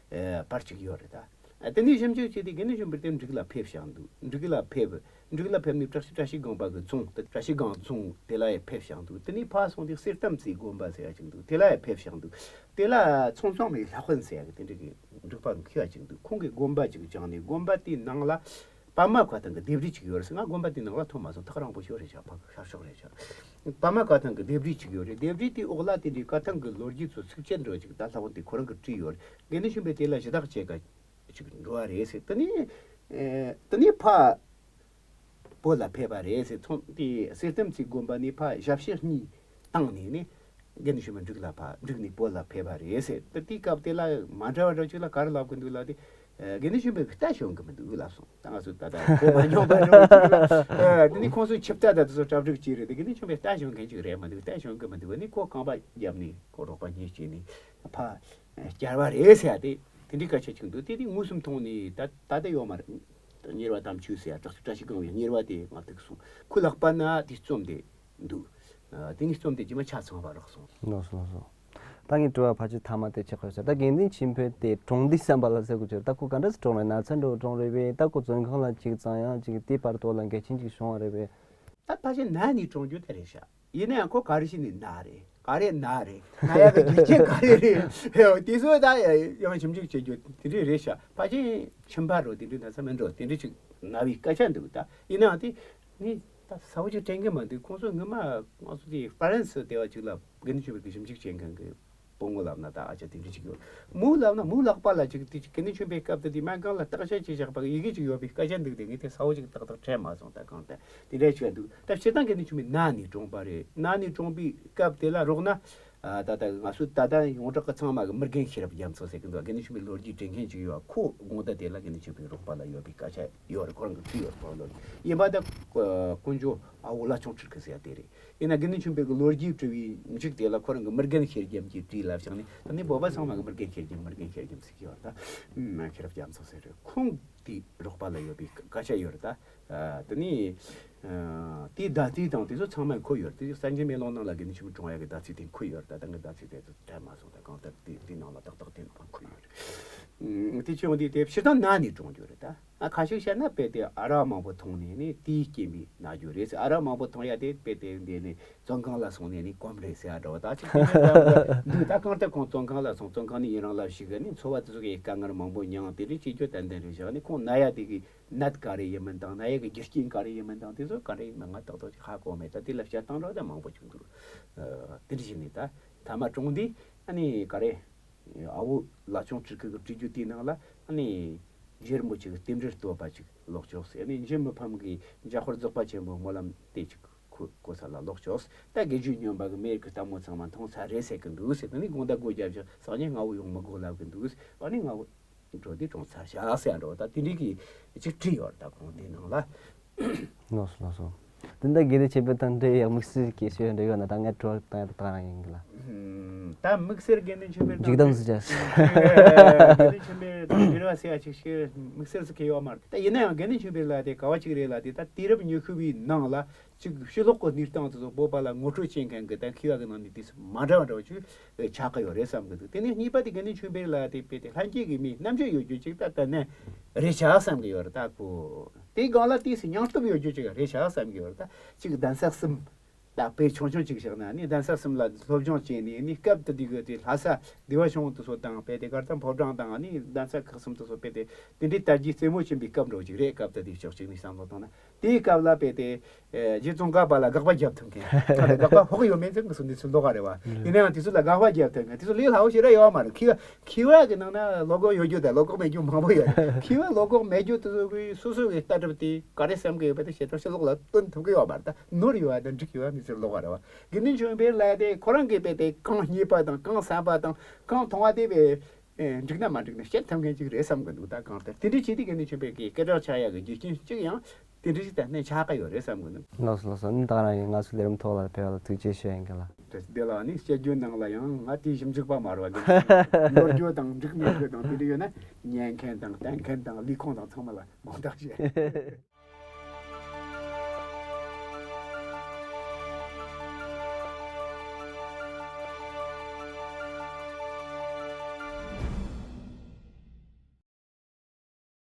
ཨེ་པར་གཅིག་ཡོད་རེད་ད། ཨ་དེ་ནས་ཞིབ་འཇུག་བྱས་ཏེ་དགེ་འདུན་ཆོས་འཕེལ་དེ་འབྲུག་ལ་ཕེབས་བཞག་འདུག་འབྲུག་ལ་ཕེབས། འབྲུག་ལ་ཕེབས་ནས་བཀྲ་ཤིས་བཀྲ་ཤིས་སྒང་པ་གི་རྫོང་དེ་བཀྲ་ཤིས་སྒང་རྫོང་དེ་ལ་ཡང་ཕེབས་བཞག་འདུག་དེ་ནས་ཕར་སོང་སྟེ་གསེར་གཏམ་ཟེར་དགོན་པ་ཟེར་ཡ་ཅིག་འདུག་དེ་ལ་ཡང་ཕེབས་བཞག་འདུག་དེ་ལ་ཚོང་ཚོང་མའི་ལྷ་དཔོན་ཟེར་ཡ་གི་དེ་འདྲ་གི་འབྲུག་པ་མཁས་པ་ཅིག་འདུག་ཁོང་གིས་དགོན་པ་ཅིག་བཅངས་ནས་དགོན་པ་དེའི་ནང་ལ་པདྨ་བཀའ་ཐང་གི་ལྡེབས་རིས་ཅིག་ཡོད་རེད་ཟེར། ང་དགོན་པ་དེའི་ནང་ལ་ཐོན་མ་སོང་། ཐག་རིང་པོ་ཞིག་རེད་ཤག་ཕ་ཤར་ཕྱོགས་རེད་ཤག་པདྨ་བཀའ་ཐང་གི་ལྡེབས་རིས་ཅིག་ཡོད་རེད། ལྡེབས་རིས་དེའི་འོག་ལ་དེ་འདྲའི་བཀའ་ཐང་གི་ལོ་རྒྱུས་ཚོ་ཚིགས་བཅད་འདྲ་བོ་ཅིག་ད་ལྷ་དབང་དེ་ཁོ་རང་གིས་བྲིས་ཡོད་རེད། དགེ་འདུན་ཆོས་འཕེལ་དེ་ལ་ཞུ་དག་བྱེད་ག་ཅིག་འགྲོ་བ་རེད་ཟེར། དེ་ནས་ཨེ་དེ་ནས་ཕ་བོད་ལ་ཕེབས་པ་རེད་ཟེར། ཚོང་དེ་གསེར་གཏམ་ཚའི་དགོན་པ་ནས་ཕ་ཞབས་ཕྱི་གཉིས་བཏང་ནས་ནི་དགེ་འདུན་ཆོས་འཕེལ་འབྲུག་ལ་ཕ་འབྲུག་ནས་བོད་ལ་ཕེབས་པ་རེད་ཟེར། ད་དེའི་སྐབས་དེ་ལ་མ་འདྲ་བ་འདྲ་ཅིག་ལ་ག་རེ་ལབ་གི་འདུག་ལབ་དུས་ཨེ་དགེ་འདུན་ཆོས་འཕེལ་གྱིས་རྟ་ཞོན་གི་མི་འདུག་ལབ་སོང་། ད་ང་ཚོ་ད་ལྟ་གོ་མ་མྱོང་པ་འདྲ་བོ་ཅིག་ལ་ཨེ་དེ་ནས་ཁོང་ཚོའི་ཆིབས་རྟ་དེ་ཚོ་གྲ་སྒྲིག་བྱས་རེད་དེ། དགེ་འདུན་ཆོས་འཕེལ་རྟ་ཞོན་མཁན་ཅིག་རེད་མི་འདུག་རྟ་ཞོན་གི་མི་འདུག་ཨ་ནི་ཁོ་རྐང་པ་བརྒྱབ་ནས་ཁོ་རོགས་པ་གཉིས་བྱས་ནས་ཕ་བསྐྱལ་བ་རེད་ཟེར་ཡ་དེ་དེ་འདྲའི་སྐད་ཆ་ཅིག་འདུག་དེ་དེ་དངོས་སུ་མཐོང་ནས་ད་ད་ལྟ་ཡོད་མ་རེད། གཉེར་བ་དམ་ཆོས་ཟེར་ཡ་བཀྲ་ཤིས་བཀྲ་ཤིས་སྒང་བའི་གཉེར་བ་དེ་ང་ཐུག་སོང་། ཁོའི་ལག་པ་ན་དེ་རྩོམ་དེ་འདུག་ཨ་དེ་ནི་རྩོམ་དེ་རྗེས་མ་ཆ་ཚང་བ་རག་སོང་། ལགས་སོ་ལགས་སོ། ད་ངའི་དྲི་བ་ཕལ་ཆེར་མཐའ་མ་དེ་ཆགས་ཡོད་ས། ད་དགེ་འདུན་ཆོས་འཕེལ་དེ་གྲོངས་དུས་བསམ་པ་ལ་ཟེར་དགོས་ཀྱི་རེད། ད་ཁོ་ག་འདྲ་སེ་གྲོངས་རེད། ན་ཚ་འདྲ་བོ་གྲོངས་རེད་པས། ད་ཁོ་བཙོན་ཁང་ལ་ཅིག་བཙན་ཡང་ཅིག་དེའི་བར་དོ་ལ་འགལ་རྐྱེན་ཅིག་བྱུང་བ་རེད་པས། ད་ཕལ་ཆེར་ན་ནས་གྲོངས་རྒྱུ་དེ་རེད་ཤག་ཡིན་ན་ཡང་ཁོ་ག་རེ་བྱས་ནས་ན་རེད། ག་རེ་ན་རེད། ན་ཡག་གི་རྒྱུ་རྐྱེན་ག་རེ་རེད། དེ་ཚོ་ད་ཡང་ཞིབ་འཇུག་བྱེད་རྒྱུ་དེ་འདྲས་རེད་ཤག་ཕལ་ཆེར་ཁྱིམ་པ་རོ་དེ་འདྲས་ན་ཚ་མིན་འགྲོ་དེ་འདྲས་ཅིག་ན་བའི་སྐད་ཆ་འདུག་ད་ཡིན་ནའང་དེ་ངས་ད་གསལ་པོ་ཅིག་དྲན་གི་མ་འདུག་ཁོང་ཚོ་སྔོན་མ་ང་ཚོ་དེ་ཧྥ་རན་སི་དེ་བ་ཅིག་ལ་དགེ་འདུན་ཆོས་འཕེལ་གྱི་ཞིབ་འཇུག་བྱེད་མཁན་གྱི་ སྤོ་ངོ་ལབ་ན་ད་ཨ་ཅག་དེ་འདྲ་ཅིག་ཡོད། མོ་ལབ་ན་མོ་ལག་པ་ལ་ཅིག་དེ་ཅིག་དགེ་འདུན་ཆོས་འཕེལ་སྐབས་དེ་དེ་སྨན་ཁང་ལ་བརྟག་དཔྱད་བྱས་བཞག་པ་གི་ཡི་གེ་ཅིག་ཡོད་པའི་སྐད་ཆ་འདུག་དེ་ངས་དེ་གསལ་བོ་ཅིག་ཏག་ཏག་དྲན་མ་སོང་། ད་གང་ལྟར་དེ་འདྲ་ཅིག་འདུག་ད་སྤྱིར་བཏང་དགེ་འདུན་ཆོས་འཕེལ་ན་ནས་གྲོངས་པ་རེད། ན་ནས་གྲོངས་པའི་སྐབས་དེ་ལ་རོགས་ན། ཨ་ད་ལྟ་ང་ཚོ་ད་ལྟ་ཡོངས་གྲགས་ཀྱི་ཚང་མ་གི་མི་རྒན་ཤེས་རབ་རྒྱ་མཚོ་ཟེར་གི་འདུག་དགེ་འདུན་ཆོས་འཕེལ་ལོ་རྒྱུས་འདྲི་མཁན་ཅིག་ཡོད། ཁོ་དགོང་དག་དེ་ལ་དགེ་འདུན་ཆོས་འཕེལ་རོགས་པ་ལ་ཡོད་པའི་སྐད་ཆ་ཡོད་རེད། ཁོ་རང་གི་བྲིས་ཡོད་རེད། ཁོ་རང་ལོ་རྒྱུས་ཡིན་པ་ད་དཀོན་མཆོག་ཨ་བོ་བླ་ཆུང་སྤྲུལ་སྐུ་ཟེར་ཡ་དེ་རེད། ཡིན་ན་དགེ་འདུན་ཆོས་འཕེལ་གྱི་ལོ་རྒྱུས་བྲིས་པའི་མཇུག་དེ་ལ་ཁོ་རང་གི་མི་རྒན་ཤེས་རྒྱ་མཚོས་བྲིས་ལབ་བཞག་ནས། ད་ནི་བོད་པ་ཚང་མ་གི་མི་རྒན་ཤེས་རྒྱ་མི་རྒན་ཤེས་རྒྱ་མཚོ་ཟེར་གྱི་ཡོད་རེད། ད་ཤེས་རབ་རྒྱ་མཚོ་ཟེར་རེད། ཁོང་དེ་རོགས་པ་ལ་ཡོད་པའི་སྐད་ཆ་ཡོད་རེད། ད་དེ་ནི་དེའི་ཟླ་ཚེས་དང་དེ་ཚོ་ཚང་མ་འཁོད་ཡོད་རེད། དེ་གསར་འགྱུར་མེ་ལོང་ནང་ལ་དགེ་འདུན་ཆོས་འཕེལ་གྲོངས་ཡ་གི་ཟླ་ཚེས་དེ་འཁོད་ཡོད་རེད། ད་ད་ངས་ཟླ་ཚེས་དེ་ཚོ་དྲན་མ་སོང་། ད་གང་ལྟར་དེ་དེའི་ནང་ལ་ཏག་ཏག་དེ་ནང་འཁོད་ཡོད་རེད། དེ་ཆོས་འདི་དེ་ཕྱིར་ད་ན་ནས་གྲོངས་རྒྱུ་རེད། ད། ཨ་ཁ་ཤས་བཤད་ན་དཔེ་དེ་ཨ་རག་མང་པོ་འཐུང་ནས་ནི་དེའི་རྐྱེན་པས་ན་རྒྱུ་རེད་ཟེར། ཨ་རག་མང་པོ་འཐུང་ཡ་དེ་དཔེ་དེ་འདི་ནི་བཙོན་ཁང་ལ་སོང་ནས་ནི་གོམས་རེད་ཟེར་ཡ་འདྲ་བོ། ད་ཅིག་དེ་འདྲ་འདུག་ད་གང་ལྟར་ཁོང་བཙོན་ཁང་ལ་སོང་། བཙོན་ཁང་ནས་ཡུན་རིང་ལ་བཞུགས་གི་ནི་འཚོ་བ་དེ་ཚོ་གི་དཀའ་ངལ་མང་པོ་མྱངས། དེ་འདྲ་བྱེད་རྒྱུ་ཏན་ཏན་རེད་བཞག་ནི། ཁོང་ན་ཡ་དེ་གི་ནད་ག་རེ་ཡིན་མིན་དང་ན་ཡ་གི་རྒྱུ་རྐྱེན་ག་རེ་ཡིན་མིན་དང་དེ་ཚོ་ག་རེ་ཡིན་མིན་ང་ཏག་ཏག་ཅིག་ཧ་གོ་མེད། ད་དེ་ལ་བཤད་སྟངས་འདྲ་བོ་ད་མང་པོ་ཅིག་འདུག་དེ་འདྲ་བྱས་ནས་ད་མཐའ་མ་གྲོངས་དུས་ཨ་ནི་ག་རེ། ཨ་བོ་བླ་ཆུང་སྤྲུལ་སྐུ་གི་བྲིས་རྒྱུ་དེའི་ནང་ལ་ཨ་ནི་རྗེ་རིན་པོ་ཆེ་གི་རྟེན་འབྲེལ་བསྟོད་པ་ཅིག་ཀློག་ཆོག་ཟེར། ཨ་ནི་འཇུ་མི་ཕམ་གི་འཇམ་དཔལ་རྫོགས་པ་ཆེན་པོའི་སྨོན་ལམ་དེ་ཅིག་ཁོ་གོ་ས་ལ་ཀློག་ཆོག་ཟེར། ད་དགེ་བཅུའི་སྨྱོན་པ་གི་མེ་ཡི་གཏམ་མོ་ཚང་མ་འཐུང་ཚར་རེད་ཟེར་གི་འདུག་ཟེར། ཨ་ནི་དགོང་དག་སྒོ་རྒྱབ་བཞག་སང་ཉིན་སྔ་བོ་ཡོང་མི་དགོས་ལབ་གི་འདུག་ཟེར། ཨ་ནི་སྔ་བོ་འགྲོ་དུས་གྲོངས་ཚར་བཞག་ཟེར་འགྲོ། ད་དེ་འདྲའི་གི་ཅིག་བྲིས་ཡོད་རེད། ད་ཁོང་དེའི་ནང་ལ། ལགས་སོ་ལགས་སོ། དེ་འདྲ་དགེ་ལྡན་ཆོས་འཕེལ་དང་འབྲེལ་ཡག་དམིགས་བསལ་གྱི་ཤོད་འདྲ་ཡོད་ན་ད་ངས་དྲི་བ་བཏང་ཡག་ད་ག་རང་ཡིན་གི་ལ། ད་དམིགས་བསལ་དགེ་ལྡན་ཆོས་འཕེལ་དང་འཇིག་རྟེན་སུ་བྱས། དགེ་ལྡན་ཆོས་འཕེལ་དང་འབྲེལ་བ་ཟེར་ཡ་ཅིག་ཤེས་དམིགས་བསལ་སུ་གི་ཡོད་མ་རེད། ད་ཡིན་ན་ཡང་དགེ་ལྡན་ཆོས་འཕེལ་ལ་དེ་ག་བ་ཅིག་རེད་ལ། དེ་ད་དུས་རབས་ཉི་ཤུ་བའི་ནང་ལ་ཅིག་ཕྱི་ལོགས་གི་གནས་སྟངས་དེ་ཚོ་བོད་པ་ལ་ངོ་སྤྲོད་བྱེད་མཁན་གི་ད་མཁས་པ་གི་ནང་ནས་དུས་སུ་མ་འདྲ་བ་འདྲ་བ་ཅིག་ཆགས་ཀྱི་ཡོད་རེད་བསམ་གི་འདུག་དེ་ནས་གཉིས་པ་དེ་དགེ་ལྡན་ཆོས་འཕེལ་ལ་དེ་དཔེ་དེ་ལྷན་སྐྱེས་ཀྱི་མི་རྣམ་དཔྱོད་ཡོད་རྒྱུ་ཅིག་ད་ད་ནས་རེད་ཤག་བསམ་གི་ཡོད་རེད། ད་ཁོ་དེའི་སྒང་ལ་དུས་སུ་སྙིང་སྟོབས་ཡོད་རྒྱུ་ཅིག་རེད་ཤག་བསམ་གི་ཡོད་རེད། ད་ཅིག་གདན་ས་གསུམ། ད་དཔེ་ཆུང་ཆུང་ཅིག་བཞག་ན་ནི་གདན་ས་གསུམ་ལ་སློབ་སྦྱོང་བྱས་ནས་ནི་སྐབས་དེ་དུས་ཀྱི་དེ་ལྷ་ས་བདེ་བ་ཆུང་དུ་སོ་དང་དཔེ་དེ་གར་དང་ཕོ་བྲང་དང་ནི་གདན་ས་ཁག་གསུམ་དུ་སོ་དཔེ་དེ་དེ་འདྲའི་དར་རྒྱས་རྩེ་མོ་ཕྱིན་པའི་སྐབས་འགྲོ་ཅིག་རེད། སྐབས་དེ་དུས་ཕྱོགས་གཅིག་ནས་བསམ་བློ་བཏང་ན། དེའི་སྐབས་ལ་དཔེ་དེ་རྗེ་ཙོང་ཁ་པ་ལ་དགག་པ་རྒྱབ་ཐུབ་མཁན། ད་དགག་པ་ཕོག་ཡོད་མེད་ཚོད་ངུ་སོ་འདི་ཚོ་ལོག་ག་རེད་བ། ཡིན་ན་ཡང་དེ་ཚོ་ལ་དགག་པ་རྒྱབ་ཐུབ་མཁན་དེ་ཚོ་ལས་སླ་བོ་ཞེ་དྲག་ཡོད་མ་རེད། མཁས་པ་མཁས་པ་གི་ནང་ན་བློ་ཁོག་ཡོད་རྒྱུ་དང་བློ་ཁོག་མེད་རྒྱུ་མང་པོ་ཡོད་རེད། མཁས་པ་བློ་ཁོག་མེད་རྒྱུ་དེ་ཚོ་གི་སོ་སོ་གི་ལྟ་གྲུབ་དེ་ག་རེ་བསམ་གི་ཡོད་པ་དེ་ཞེ་དྲག་ཕྱི་ལོགས་ལ་སྟོན་ཐུབ་གི་ཡོད་མ་རེད། ད་ནོར་ཡོད་བ་དང་འགྲིག་ཡོད་བ་མི་ཚེར་ལོག་ག་རེད་བ། དགེ་འདུན་ཆོས་འཕེལ་ལ་དེ་ཁོ་རང་གི་དཔེ་དེ་གང་རྙེད་པ་དང་གང་གསན་པ་དང་གང་མཐོང་བ་དེ་དཔེ་ཨེ་འགྲིག་ན་མ་འགྲིག་ན་བཤད་ཐུབ་མཁན་ཅིག་རེད་བསམ་གི་འདུག་ད་གང་ལྟར་དེ་འདྲའི་ཆེད་དུ་དགེ་འདུན་ཆོས་འཕེལ་གྱི་སྐད་གྲགས་ཆགས་ཡག་གི་རྒྱུ་རྐྱེན་གཅིག་ཡང་དེ་འདྲ་ཞིག་ད་གནད་ཆགས་ཀྱི་ཡོད་རེད་བསམ་གི་འདུག་ལགས་སོ་ལགས་སོ། ཨ་ནི་ད་ག་རང་ཡིན། ང་ཚོ་ལས་རིམ་ཐོག་ལ་ཕེབས་པ་ལ་ཐུགས་རྗེ་ཆེ་ཞུ་ཡིན་གི་ལ། དེ་འདི་ལ་ནི་དཔྱད་བརྗོད་ནང་ལ་ཡང་ང་དེའི་ཞིབ་འཇུག་པ་མ་རེད་བ། ནོར་རྒྱུ་དང་འགྲིག་མེད་རྒྱུ་དང་དེ་འདྲ་ཡོད་ན་ཉན་མཁན་དང་བསྟན་མཁན་དང་ལས་ཁུངས་དང་ཚང་མ་ལ་དགོངས་དག་ཞུ།